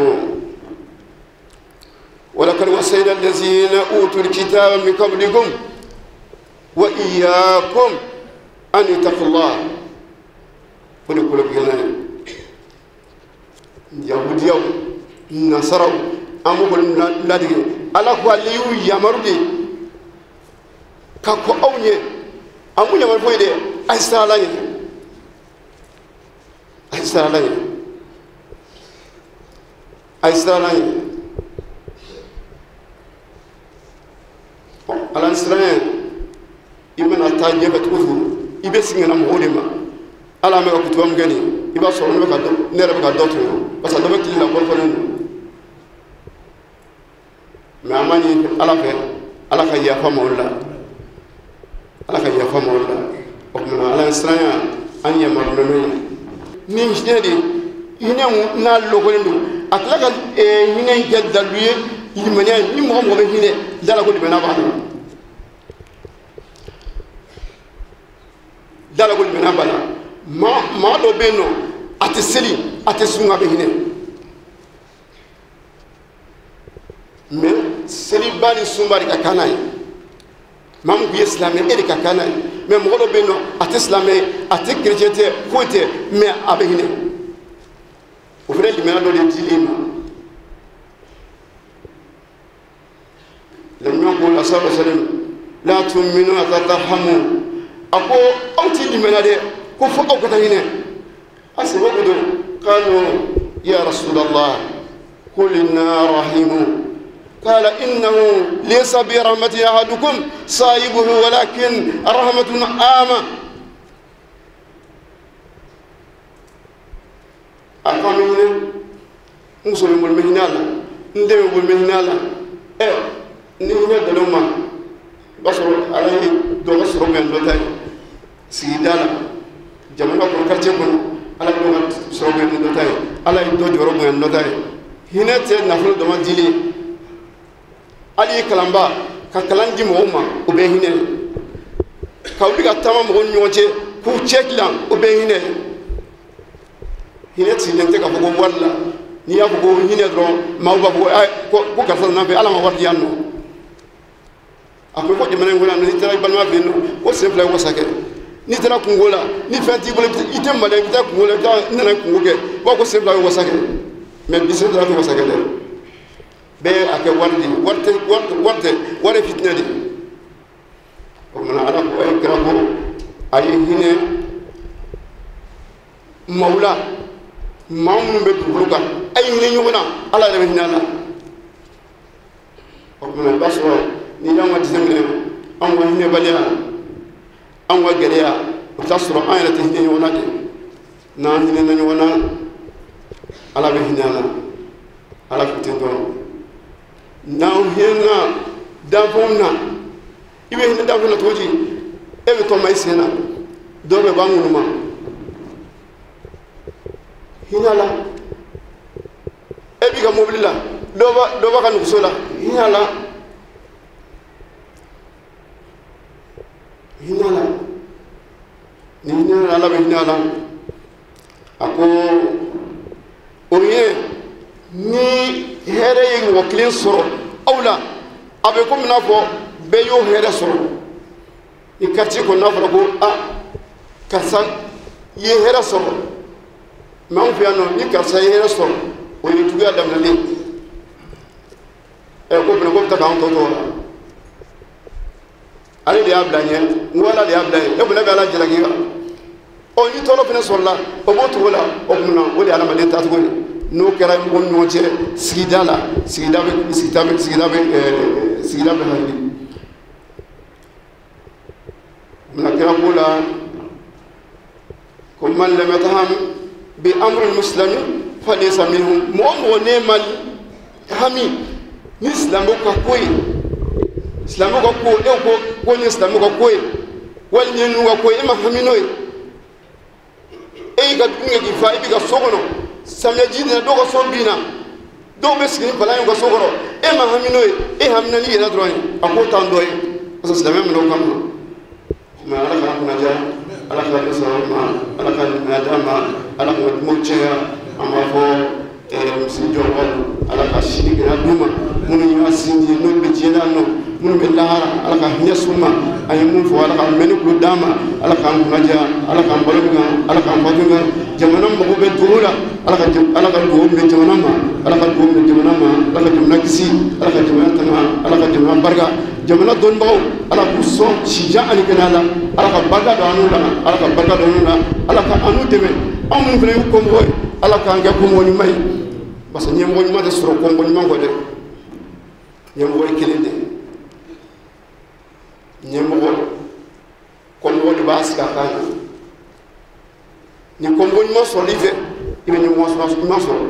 walaqad wassayna allazina utul kitaba min qablikum wa iyyakum an ittaqullah. O de kolo gɛlɛn ye. Yahudiyaw, nasaraw, an b'u kɔni ladege. Ala ko ale y'u yamaru de ka kɔ aw ɲɛ. An m'u yamaru foyi dɛ, a ye siran Ala ɲɛ, a ye siran Ala ɲɛ, a ye siran Ala ɲɛ. Ala siran ɲɛ, i mana taa ɲɛfɛ cogo o cogo, i bɛ segin ka na mɔgɔw de ma. Ala an bɛ ka kutuba min kɛ nin ye, i b'a sɔrɔ ne bɛ ka dɔ, ne yɛrɛ bɛ ka dɔ tɔmɔ, parce que dɔ bɛ tile la kɔrɔfɔlen don. Mɛ an b'a ɲini Ala fɛ, Ala ka yafa ma o la, Ala ka yafa ma o la. O tuma na, Ala siranya an yamarulen n'o ye. Ni hinɛ de, hinɛ mun n'a lɔgɔlen don, a tila ka hinɛ in kɛ dalilu ye limaniya ye. Ni mɔgɔ mɔgɔ bɛ hinɛ, da la ko limaniya b'a la, da la ko limaniya b'a la. Maa dɔ bɛ yen nɔ, a tɛ seli, a tɛ sun, a bɛ hinɛ. Mɛ seliba ni sunba de ka kan n'a ye. Maa min kun ye silamɛ, e de ka kan n'a ye. Mɛ mɔgɔ dɔ bɛ yen nɔ, a tɛ silamɛ ye, a tɛ kerecɛn tɛ, foyi tɛ, mɛ a bɛ hinɛ. O fana ye limaniya dɔ de dilen ma. Lamɛn ko la sallallahu alaihi wa sallam, la tu'minu hatta tarhamu. A ko aw ti limaniya dɛ, ko fo aw ka taa hinɛ. A sababu don, qalu ya rasulallah qul inna rahimu. قال إنه ليس برحمة أحدكم صاحبه ولكن رحمة عامة. أقام هنا مسلم بالمهنة لا ندم بالمهنة لا إيه نهنا دلوما بصر عليه دوغس ربيان دوتاي سيدالا جمعنا كل كرتيكون على دوغس ربيان دوتاي على دوج ربيان دوتاي هنا تنافل دوما ديلي hali ye kalanba ka kalan di mɔgɔw ma, o bɛ hinɛ. Ka wuli ka taama mɔgɔw ni ɲɔgɔn cɛ k'u cɛ tilan, o bɛ hinɛ. Hinɛ sigilen tɛ k'a fɔ ko wari la. N'i y'a fɔ ko hinɛ dɔrɔn, maaw b'a fɔ ko ayi, ko karisa nana fɛ, ala ma wari di yan nɔ. A kun bɛ fɔ jamana in kɔnɔ yan nɔ, n'i taara i balima fɛ yen nɔ, ko sen fila ye wasa kɛ. N'i taara kungo la, ni fɛn t'i bolo, i tɛ maloya, i bɛ taa kungo la, i bɛ taa n nana kungo kɛ, u b'a fɔ ko sen fila ye wasa kɛ. Mɛ bi sen fila tɛ wasa kɛ dɛ. Bɛɛ a kɛ wari de ye, wari tɛ, wari tɛ, wari ye fitinɛ de ye. O tuma na, Ala ko, a ye kira ko, a ye hinɛ maaw la, maa minnu bɛ dugukolo kan, a ye hinɛ ɲɔgɔn na, Ala yɛrɛ bɛ hinɛ a la. O tuma na, i b'a sɔrɔ n'i y'anw ka jateminɛ, anw ka hinɛbaliya, anw ka gɛlɛya, o bɛ taa sɔrɔ an yɛrɛ tɛ hinɛ ɲɔgɔn na de. N'an hinɛna ɲɔgɔn na, Ala bɛ hinɛ an na, Ala k'u ten dɔrɔn. N'an hinɛna danfɛnw na, I bɛ hinɛ danfɛn na cogo di? E bɛ tɔmɔ i sen na, dɔw bɛ bɔ an ŋunu ma. Hinɛ la. E b'i ka mobili la, dɔ b'a ka nɛgɛso la, hinɛ la. Hinɛ la. Ni hinɛ la, Ala bɛ hinɛ la. A ko o ye ni hɛrɛ ye mɔgɔ kelen sɔrɔ aw la, a bɛ komi n'a fɔ bɛɛ y'o hɛrɛ sɔrɔ. Ni quartier kɔnɔ n'a fɔra ko a karisa ye hɛrɛ sɔrɔ, mɛ anw fɛ yan nɔ ni karisa ye hɛrɛ sɔrɔ, o ye juguya daminɛlen. Ɛ ko fana ko bɛ taa k'anw tɔ to o la. Ale de y'a bila ɲɛ, n ko Ala de y'a bila ɲɛ, e fana bɛ Ala jalaki wa? Ɔ ni tɔɔrɔ fana sɔrɔla, o b'o cogo la, o tuma na o de ye adamaden taacogo ye. N'o kɛra mɔgɔw ni ɲɔgɔn cɛ sigida la, sigida bɛ sigida bɛ sigida bɛ sigida bɛ hakili. Mun kɛra ko la ko man lam yataham bi amri muslimi falaysa minhum. Mɔgɔ mɔgɔ n'e ma hami ni silamɛw ka ko ye, silamɛw ka ko, e ko ko ni silamɛw ka ko ye, wali ni ninnu ka ko ye, e ma hami n'o ye. E y'i ka dumuni kɛ k'i fa, e b'i ka so kɔnɔ, samiyɛji nana, dɔw ka so binna, dɔw bɛ sigi ni palan ye u ka so kɔrɔ, e ma hami n'o ye, e hamina n'i yɛrɛ dɔrɔn ye, a k'o t'an dɔ ye, parce que silamɛ minɛ o kama. Mɛ Ala k'an kunnaja, Ala k'an bɛ sababu ma, Ala ka ɲumanya d'an ma, Ala k'an ka dumaw caya. An b'a fɔ misi jɔbaw, Ala ka sini gɛlɛya d'u ma, minnu y'a sin di n'olu bɛ diɲɛ na nɔ, minnu bɛ lahara, Ala ka hinɛ s'u ma. An ye mun fɔ, Ala ka mɛnni kulo d'an ma, Ala k'an kunnaja, Ala k'an balo kan, Ala k'an fatu kan. Jamana mago bɛ dugawu la, Ala ka dugawu minɛ jamana ma, Ala ka dugawu minɛ jamana ma, Ala ka jamana kisi, Ala ka jamana tanga, Ala ka jamana barika. Jamana dɔnnibagaw, Ala k'u sɔn sijan ani kɛnɛya la, Ala ka barika don an n'u la, Ala ka barika don an n'u la, Ala ka an n'u dɛmɛ. Anw minnu fana y'u kɔmɔgɔ ye, Ala k'an kɛ kɔmɔgɔ ɲuman ye, parce que ɲɛmɔgɔ ɲuman tɛ sɔrɔ kɔmɔgɔ ɲuman kɔ dɛ. Ɲɛmɔgɔ ye kelen de, ɲɛmɔgɔ kɔmɔgɔ de b'a sigi a kan na. Ni kɔmɔgɔ ɲuman sɔrɔl'i fɛ, i bɛ ɲɛmɔgɔ ɲuman sɔrɔ.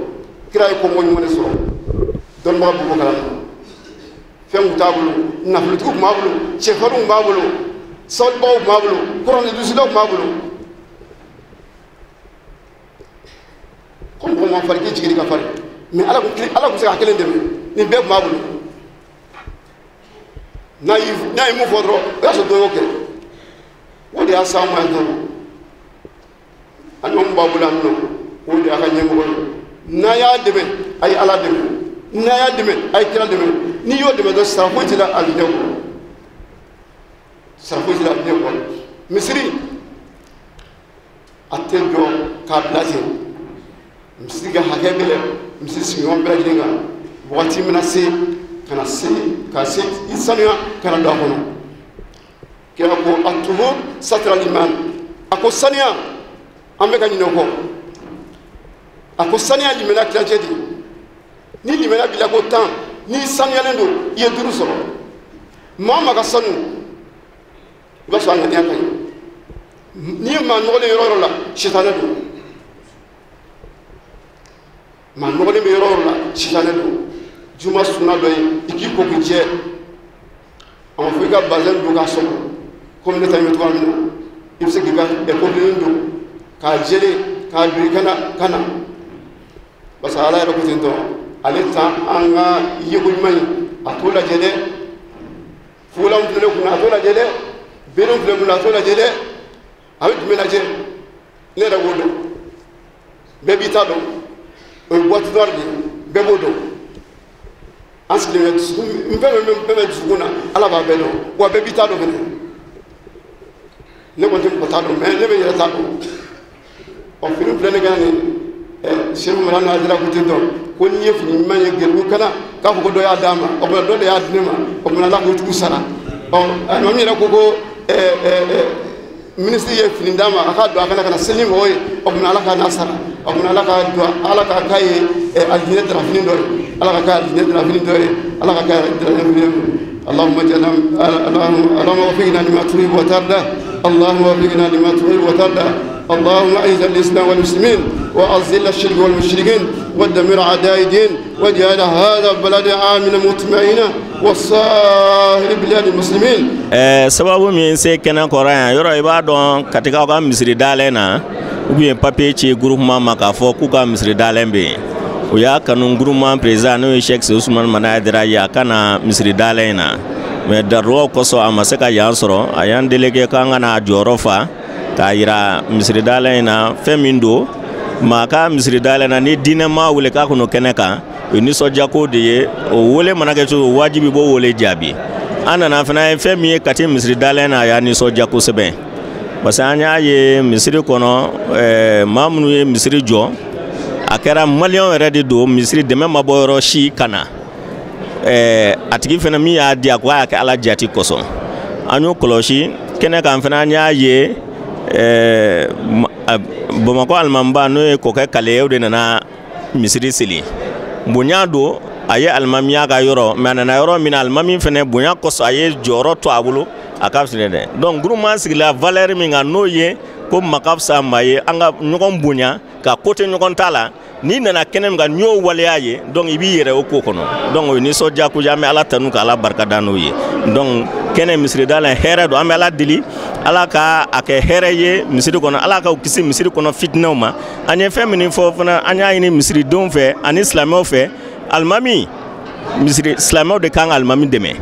Kira ye kɔmɔgɔ ɲuman de sɔrɔ, dɔnnibaga b'o kalama. Fɛn kun t'a bolo, nafolotigi kun b'a bolo, cɛfarinw kun b'a bolo, sabalibagaw kun b'a bolo, kɔrɔnɛdusilaw kun b'a bolo. Ko mɔgɔ ma farin k'i jigin ka farin, mɛ Ala kun se ka kelen dɛmɛ, nin bɛɛ kun b'a bolo. N'a ye mun fɔ dɔrɔn, o y'a sɔrɔ dɔ y'o kɛ. O de y'a s'an ma yan dɔrɔn. Alimami b'a bolo yan nɔ, o de y'a ka ɲɛmɔgɔ ye. N'a y'a dɛmɛ, a ye Ala dɛmɛ. N'a y'a dɛmɛ, a ye kira dɛmɛ. N'i y'o dɛmɛ dɔrɔn, sara foyi t'i la alijinɛ kɔnɔ. Sara foyi t'i la alijinɛ kɔnɔ. Misiri a tɛ jɔ k'a bila ten. Misiri ka hakɛ bɛ misiri sigiɲɔgɔn bɛɛ lajɛlen kan. Wagati mana se ka na se ka se i sanuya ka na don a kɔnɔ. Kira ko a tuhur satira liman. A ko sanuya, an bɛ ka ɲinɛ o kɔ. A ko sanuya limaniya tilancɛ de. Ni limaniya b'i la ko 10, n'i sanuyalen don, i ye 5 sɔrɔ. Maa o maa ka sanu, i b'a sɔrɔ a ŋaniya ka ɲi. N'i ye maa nɔgɔlen yɔrɔ o yɔrɔ la, sitanɛ don. Maa nɔgɔlen bɛ yɔrɔ o yɔrɔ la, sitanɛ don. Juma sunna dɔ ye, i k'i ko k'i jɛ. A ma fɔ i ka bazɛn don k'a sɔgɔ, komi ne ta in bɛ cogoya min na. I bɛ se k'i ka kɔbilennin don k'a jɛlen k'a don i kana na. Parce que Ala yɛrɛ ko ten tɔ, ale t'an an ka yeko ɲuman ye, a t'o lajɛ dɛ. Fugolanw filɛ ne kunna, a t'o lajɛ dɛ. Berew filɛ kunna, a t'o lajɛ dɛ. A bɛ jumɛn lajɛ? Ne yɛrɛ b'o dɔn. Bɛɛ b'i ta dɔn. O ye boîte noire de ye, bɛɛ b'o dɔn. An sigilen bɛ dusukun, fɛn fɛn bɛ dusukun na, Ala b'a bɛɛ dɔn. Wa bɛɛ b'i ta dɔn fɛnɛ. Ne kɔni tɛ mɔgɔ ta dɔn, mɛ ne bɛ yɛrɛ ta dɔn. Ɔ fini filɛ ne ka nin Seku Mara n'a jira ko ten tɔ, ko n'i ye fini ɲuman ye geribu kana k'a fɔ ko dɔ y'a d'a ma, o tuma dɔ de y'a di ne ma, o tuma Ala k'o tigiw sara. Ɔ alimami yɛrɛ ko ko minisiri ye fini d'a ma, a k'a don a kana ka na seli ni mɔgɔw ye, o tuma Ala k'a n'a sara, o tuma Ala k'a don, Ala k'a k'a ye alijinɛ darafini dɔ ye, Ala k'a k'a alijinɛ darafini dɔ ye, Ala k'a k'a darafini dɔ ye. اللهم اجعلنا اللهم وفقنا لما تحب وترضى، اللهم وفقنا لما تحب وترضى. اللهم اعز الاسلام والمسلمين، واذل الشرك والمشركين، ودمر اعداء الدين، واجعل هذا البلد امنا مطمئنا، وسائر بلاد المسلمين. Sababu min se kɛnɛ kɔrɔ yan yɔrɔ i b'a dɔn Katikaw ka misiri dayɛlɛ na ou bien papier ci groupement ma k'a fɔ k'u ka misiri dayɛlɛ bɛ yen. O y'a kanu groupement président n'o ye Cheikh Ousmane Madani Haidara ye a ka na misiri dayɛlɛ in na. Mais daruruw kosɔn a ma se ka yan sɔrɔ, a y'an délégué k'an ka n'a jɔyɔrɔ fa k'a yira misiri dayɛlɛ in na fɛn min don. Maa ka misiri dayɛlɛ na ni diinɛ maa wele k'a k'o kɛnɛ kan, o ye nisɔndiyako de ye. O wele mana kɛ cogo wajibi b'o wele jaabi. An nana fana ye fɛn min ye Kati misiri dayɛlɛ na, a y'a nisɔndiya kosɛbɛ parce que an y'a ye misiri kɔnɔ maa minnu ye misiri jɔ, a kɛra maliyɛnw yɛrɛ de don, misiri dɛmɛ ma bɔ yɔrɔ si ka na. A tigi fana min y'a di a ko a y'a kɛ Ala jati kosɔn. An y'o kɔlɔsi kɛnɛ kan fana, an y'a ye Bamakɔ alimamiba n'o ye Kɔkɛ Kale ye, o de nana misiri seli. Bonya don, a ye alimamiya ka yɔrɔ, mais a nana yɔrɔ min na alimami fana bonya kosɔn a ye jɔyɔrɔ to a bolo a ka fisa dɛ. Donc groupement sigila valeur min kan n'o ye ko maa ka fisa maa ye, an ka ɲɔgɔn bonya ka ko tɛ ɲɔgɔn ta la. N'i nana kɛnɛ min kan n'i y'o waleya ye, donc i b'i yɛrɛ o ko kɔnɔ. Donc o ye nisɔndiya ko ye, an bɛ Ala tanu ka Ala barika da n'o ye. Donc kɛnɛ misiri da la hɛrɛ don, an bɛ Ala deli Ala ka a kɛ hɛrɛ ye misiri kɔnɔ, Ala k'aw kisi misiri kɔnɔ fitinɛw ma. An ye fɛn min fɔ fana, an y'a ɲini misiridenw fɛ ani silamɛw fɛ, alimami misiri silamɛw de kan ka alimami dɛmɛ,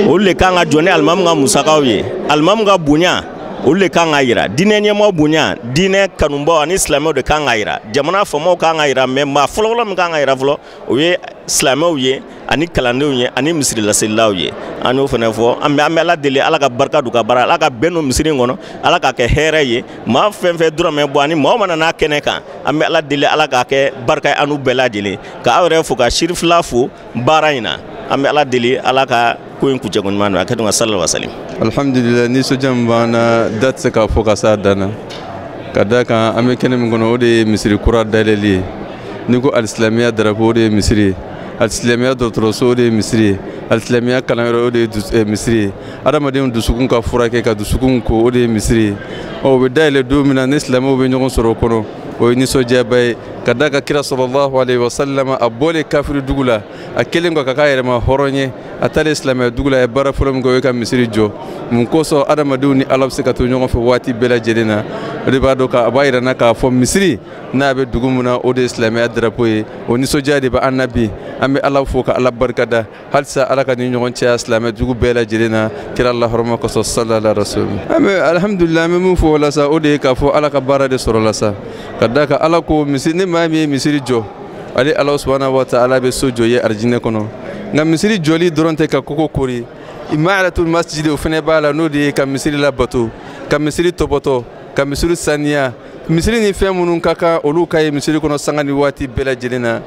olu de kan ka jɔ ni alimami ka musakaw ye, alimami ka bonya olu de kan ka yira, diinɛ ɲɛmɔgɔ bonya, diinɛ kanubaw ani silamɛw de kan ka yira, jamana faamaw kan ka yira. Mais maa fɔlɔfɔlɔ min kan ka yira fɔlɔ, o ye silamɛw ye ani kalandenw ye ani misiri laselilaw ye. An y'o fana fɔ, an bɛ Ala deli Ala ka barika don ka baara, Ala ka bɛn don misiri in kɔnɔ, Ala k'a kɛ hɛrɛ ye. Maa fɛn fɛn dɔrɔmɛ bɔ ani maa mana n'a kɛnɛ kan, an bɛ Ala deli Ala k'a kɛ barika ye an n'u bɛɛ lajɛlen. K'aw yɛrɛ fo ka Sirifila fo baara in na, an bɛ Ala deli Ala ka ko in kuncɛko ɲuman don a kɛ ka salala wa salim. Alhamdulillah, nisɔndiya min b'an na da tɛ se k'a fɔ ka s'a dan na, ka d'a kan an bɛ kɛnɛ min kɔnɔ o de ye misiri kura dayɛlɛli ye. N'i ko alisilamɛya darapo o de ye misiri ye, alisilamɛya dɔgɔtɔrɔso o de ye misiri ye, alisilamɛya kalanyɔrɔ o de ye misiri ye, adamadenw dusukun ka furakɛ ka dusukun ko o de ye misiri ye. Ɔ o bɛ dayɛlɛ don min na ni silamɛw bɛ ɲɔgɔn sɔrɔ o kɔnɔ, o ye nisɔndiyaba ye. Ka d'a kan kira sallallahu alayhi wa sallam a bɔlen kafiri dugu la, a kɛlen kɔ ka k'a yɛrɛ ma hɔrɔn ye, a taalen silamɛya dugu la, a ye baara fɔlɔ min kɛ o ye ka misiri jɔ. Mun kosɔn adamadenw ni Ala bɛ se ka to ɲɔgɔn fɛ waati bɛɛ lajɛlen na. O de b'a dɔn a b'a yira n na k'a fɔ misiri n'a bɛ dugu min na o de ye silamɛya darapo ye. O nisɔndiya de bɛ an na bi, an bɛ Ala fo ka Ala barika da halisa Ala ka ni ɲɔgɔn cɛya silamɛ dugu bɛɛ lajɛlen na kira la hɔrɔma kosɔn sallallahu alaihi wa sallam. An bɛ alhamdulilayi, an bɛ min fɔ o la sa, o de ye k'a fɔ Ala ka baara de sɔrɔ la sa, ka d'a kan Ala ko misiri ni maa min ye misiri jɔ, ale Ala subahana wa taala bɛ so jɔ ye arijinɛ kɔnɔ. Nka misiri jɔli dɔrɔn tɛ ka koko kori, imaaratul masjid o fana b'a la, n'o de ye ka misiri labato, ka misiri tɔbɔtɔ, ka misiri saniya. Misiri ni fɛn minnu ka kan olu ka ye misiri kɔnɔ sanga ni waati bɛɛ lajɛlen na.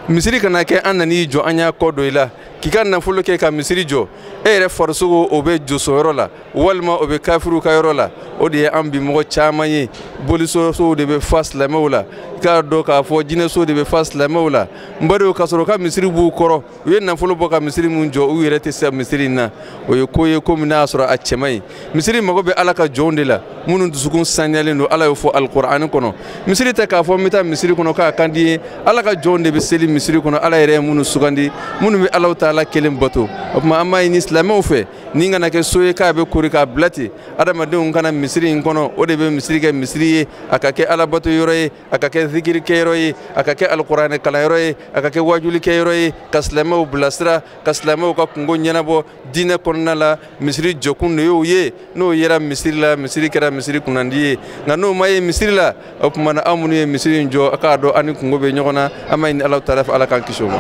Misiri kana kɛ an nan'i jɔ an y'a kɔ don i la k'i ka nafolo kɛ ka misiri jɔ, e yɛrɛ farisogo o bɛ josonyɔrɔ la walima o bɛ kafiriw ka yɔrɔ la. O de ye an bi mɔgɔ caman ye, bolisosow de bɛ fa silamɛw la, i k'a dɔn k'a fɔ jinɛsow de bɛ fa silamɛw la. N badenw, k'a sɔrɔ ka misiri b'u kɔrɔ, u ye nafolo bɔ ka misiri min jɔ, u yɛrɛ tɛ se misiri in na. O ye ko ye ko min n'a y'a sɔrɔ a cɛ man ɲi. Misiri mago bɛ Ala ka jɔnw de la minnu dusukun saniyalen don, Ala y'o fɔ alikuranɛ kɔnɔ. Misiri tɛ k'a fɔ n bɛ taa misiri kɔnɔ k'a kan di ye, Ala ka jɔnw de bɛ seli misiri kɔnɔ, Ala yɛrɛ ye minnu sugandi, minnu bɛ Alahu taala kelen bato. O tuma an b'a ɲini silamɛw fɛ, ni kana kɛ so ye k'a bɛ kori k'a bila ten, adamadenw kana misiri in kɔnɔ, o de bɛ misiri kɛ misiri ye, a ka kɛ alabato yɔrɔ ye, a ka kɛ zikiri kɛyɔrɔ ye, a ka kɛ alikuranɛ kalanyɔrɔ ye, a ka kɛ wajuli kɛyɔrɔ ye, ka silamɛw bilasira, ka silamɛw ka kungo ɲɛnabɔ diinɛ kɔnɔna la. Misiri jɔkun de y'o ye, n'o yera misiri la, misiri kɛra misiri kunnandi ye. Nka n'o ma ye misiri la, o tuma na aw minnu ye misiri in jɔ, a k'a dɔn an ni kungo bɛ ɲɔgɔn na. An b'a ɲini Alahu taala fɛ Ala k'an kisi o ma.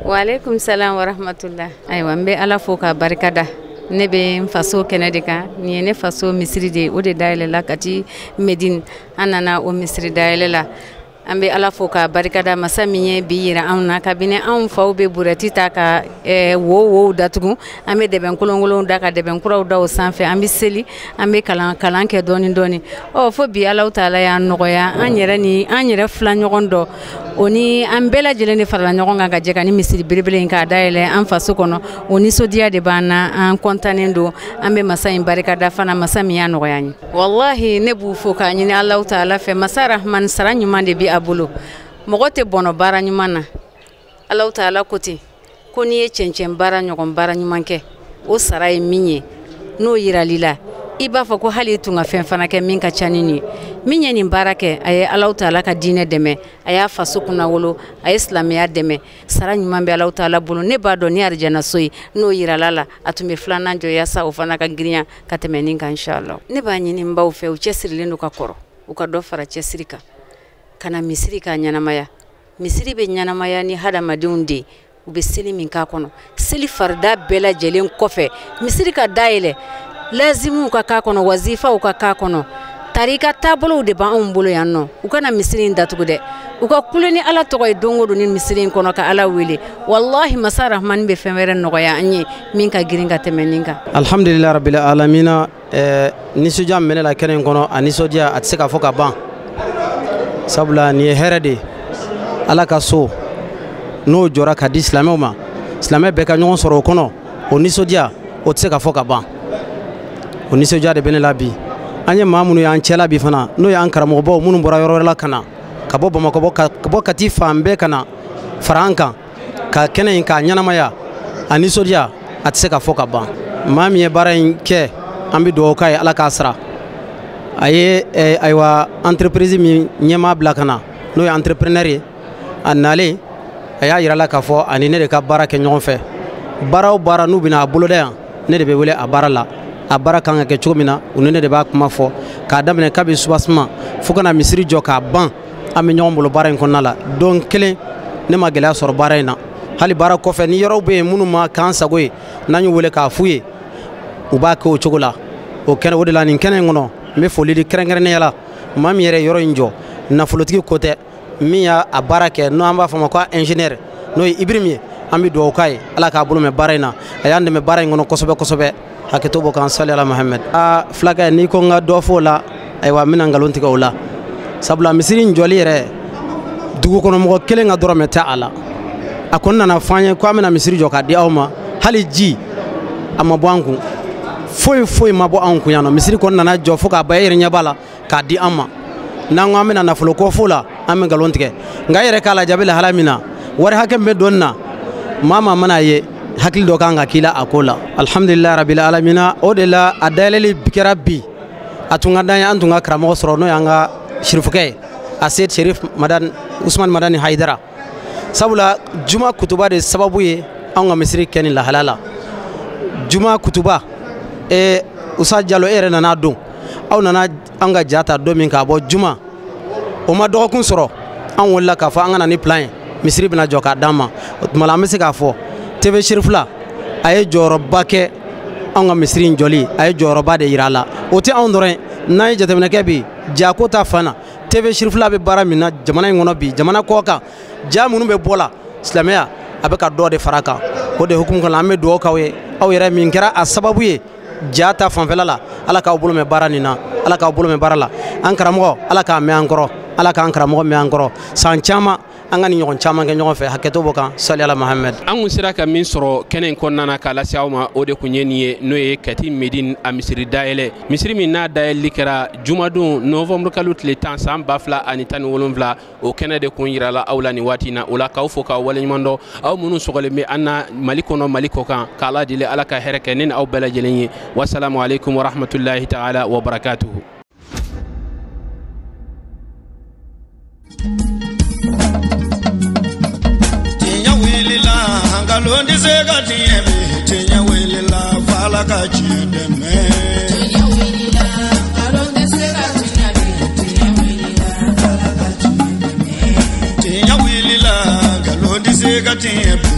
Waaleykum salam wa rahmatullah. Ayiwa, n bɛ Ala fo k'a barika da. Ne bɛ n faso kɛnɛ de kan, nin ye ne faso misiri de ye, o de dayɛlɛla Kati Medine. An nana o misiri dayɛlɛ la. An bɛ Ala fo k'a barika da masa min ye bi yira anw na. Kabini anw faw bɛ burɛti ta ka wo datugu, an bɛ dɛbɛn kolonkolonw da ka dɛbɛn kuraw da o sanfɛ, an bɛ seli, an bɛ kalan kɛ dɔɔni dɔɔni. Ɔ fo bi Alahu taala y'an nɔgɔya, an yɛrɛ ni an yɛrɛ fila ɲɔgɔn dɔ, o ni an bɛɛ lajɛlen de farala ɲɔgɔn kan ka jɛ ka ni misiri belebele in k'a dayɛlɛ an faso kɔnɔ. O nisɔndiya de b'an na, an kɔntannen don, an bɛ masa in barika da fana, masa min y'a nɔgɔya an ye. Walahi ne b'u fo k'a ɲini Alahu taala fɛ, masa Rahman sara ɲuman de bɛ a bolo. Mɔgɔ tɛ bɔnɔ baara ɲuman na, Alahu taala ko ten Ko n'i ye cɛncɛn baara ɲɔgɔn baara ɲuman kɛ, o sara ye min ye, n'o yiral'i la, i b'a fɔ ko hali i tun ka fɛn fana kɛ min ka ca ni nin ye. Min ye nin baara kɛ, a ye Alahu taala ka diinɛ dɛmɛ, a y'a faso kunnawolo, a ye silamɛya dɛmɛ. Sara ɲuman bɛ Alahu taala bolo. Ne b'a dɔn ni arijanaso ye, n'o yirala la, a tun bɛ filanan jɔ yaasa o fana ka girinya ka tɛmɛ nin kan inshallah. Ne b'a ɲini n baw fɛ, u cɛsirilen don ka kɔrɔ, u ka dɔ fara cɛsiri kan ka na misiri k'a ɲɛnamaya. Misiri bɛ ɲɛnamaya ni hadamadenw de ye, u bɛ seli min k'a kɔnɔ. Seli farida bɛɛ lajɛlen kɔfɛ, misiri ka dayɛlɛ, lazimuw ka k'a kɔnɔ, wazifaw ka k'a kɔnɔ, tarika taabolow de b'anw bolo yan nɔ. U kana misiri in datugu dɛ, u ka kule ni Ala tɔgɔ ye don o don ni misiri in kɔnɔ ka Ala wele. Walahi masa Rahmani bɛ fɛn wɛrɛ nɔgɔya an ye min ka girin ka tɛmɛ nin kan. Alhamdulilayi rabbil alamina. Nisɔndiya min bɛ ne la kɛnɛ in kɔnɔ, a nisɔndiya a tɛ se ka fɔ ka ban, sabula nin ye hɛrɛ de ye. Ala ka so n'o jɔra ka di silamɛw ma, silamɛ bɛɛ ka ɲɔgɔn sɔrɔ o kɔnɔ, o nisɔndiya o tɛ se ka fɔ ka ban. O nisɔndiya de bɛ ne la bi. An ye maa minnu y'an cɛla bi fana, n'o y'an karamɔgɔbaw minnu bɔra yɔrɔ wɛrɛ la ka na, ka bɔ Bamakɔ, ka bɔ Kati fan bɛɛ ka na fara an kan ka kɛnɛ in k'a ɲɛnamaya, a nisɔndiya a tɛ se ka fɔ ka ban. Maa min ye baara in kɛ, an bɛ dugawu k'a ye, Ala k'a sara. A ye ayiwa entreprise min ɲɛmaa bila ka na, n'o ye entrepreneur ye, a nalen a y'a yira la k'a fɔ ani ne de ka baara kɛ ɲɔgɔn fɛ. Baara o baara n'u bɛna a boloda yan, ne de bɛ wele a baara la. A baara kan ka kɛ cogo min na, u ni ne de b'a kuma fɔ k'a daminɛ kabi soubassement fo ka na misiri jɔ k'a ban. An bɛ ɲɔgɔn bolo baara in kɔnɔna la. Don kelen ne ma gɛlɛya sɔrɔ baara in na. Hali baara kɔfɛ, ni yɔrɔw bɛ yen minnu ma k'an sago ye, n'an y'u wele k'a f'u ye, u b'a kɛ o cogo la. O kɛnɛ o de la, nin kɛnɛ in kɔnɔ, n bɛ foli di kɛrɛnkɛrɛnnenya la maa min yɛrɛ yɔrɔ in jɔ, nafolotigi ko tɛ, min y'a baara kɛ, n'o an b'a fɔ a ma ko ingénieur, n'o ye Ibrahim ye, an bɛ dugawu k'a ye, Ala k'a bolo mɛn baara in na. A y'an dɛmɛ baara in kɔnɔ kosɛbɛ kosɛbɛ. Hakɛto b'o kan. Sali ala Muhamɛd. Aa fulakɛ, n'i ko n ka dɔ fɔ o la, ayiwa n bɛna nkalon tigɛ o la, sabula misiri in jɔli yɛrɛ, dugu kɔnɔ mɔgɔ kelen ka dɔrɔmɛ tɛ a la. A kɔni nana fɔ an ye ko an bɛna misiri jɔ k'a di aw ma, hali ji a ma bɔ an kun, foyi foyi ma bɔ anw kun yan nɔ. Misiri kɔni nana jɔ fo k'a ban, e yɛrɛ ɲɛ b'a la, k'a di an ma. N'an ko an bɛna nafolo ko fo la, an bɛ nkalon tigɛ. Nka e yɛrɛ k'a lajɛ, a bɛ lahala min na, wari hakɛ min bɛ don na, maa maa mana ye, hakili dɔ kan ka k'i la a ko la. Alhamdulilayi rabbil alamina. O de la a dayɛlɛli kɛra bi. A tun ka d'an ye an tun ka karamɔgɔ sɔrɔ, n'o y'an ka sirifukɛ ye, a se Serif Madani Usman Madani Hayidara, sabula juma kutuba de sababu ye anw ka misiri kɛ nin lahala la. Juma kutuba, Usa Jalo, e yɛrɛ nana don, aw nana an ka ja ta don min k'a bɔ juma, o ma dɔgɔkun sɔrɔ, an wulila k'a fɔ an ka na ni plan ye, misiri bɛna jɔ k'a d'an ma. O tuma la, an bɛ se k'a fɔ TV Serifula a ye jɔyɔrɔba kɛ anw ka misiri in jɔli, a ye jɔyɔrɔba de yira a la. O tɛ anw dɔrɔn ye, n'an ye jateminɛ kɛ bi jako ta fan na, TV Serifula bɛ baara min na jamana in kɔnɔ bi, jamana kɔ kan, ja minnu bɛ bɔ la silamɛya, a bɛ ka dɔ de fara a kan. O de hukumu kɔnɔ, an bɛ dugawu k'aw ye, aw yɛrɛ min kɛra a sababu ye ja ta fanfɛla la, Ala k'aw bolo mɛn baara nin na, Ala k'aw bolo mɛn baara la. An karamɔgɔ, Ala k'a mɛn an kɔrɔ, Ala k'an karamɔgɔ mɛn an kɔrɔ san caman, an ka nin ɲɔgɔn caman kɛ ɲɔgɔn fɛ. Hakɛto b'o kan. Sali ala Muhamɛd. An kun sera ka min sɔrɔ kɛnɛ in kɔnɔna na k'a lase aw ma, o de kun ye nin ye, n'o ye Kati Medine a misiri dayɛlɛ, misiri min n'a dayɛlɛli kɛra jumadon novembre kalo tile 10 san 2017. O kɛnɛ de kun yirala aw la nin waati in na. O la k'aw fo k'aw waleɲuman dɔn, aw minnu sɔgɔlen bɛ an na Mali kɔnɔ, Mali kɔ kan, k'Ala deli Ala ka hɛrɛ kɛ ne ni aw bɛɛ lajɛlen ye. Wasalamu aleykum warahmatulahi taala wa barakatuhu. Nkalon tɛ se ka tiɲɛ bi, tiɲɛ wulila f'Ala ka tiɲɛ dɛmɛ. Tiɲɛ wulila, nkalon tɛ se ka tiɲɛ bi, tiɲɛ wulila f'Ala ka tiɲɛ dɛmɛ. Tiɲɛ wulila, nkalon tɛ se ka tiɲɛ bi.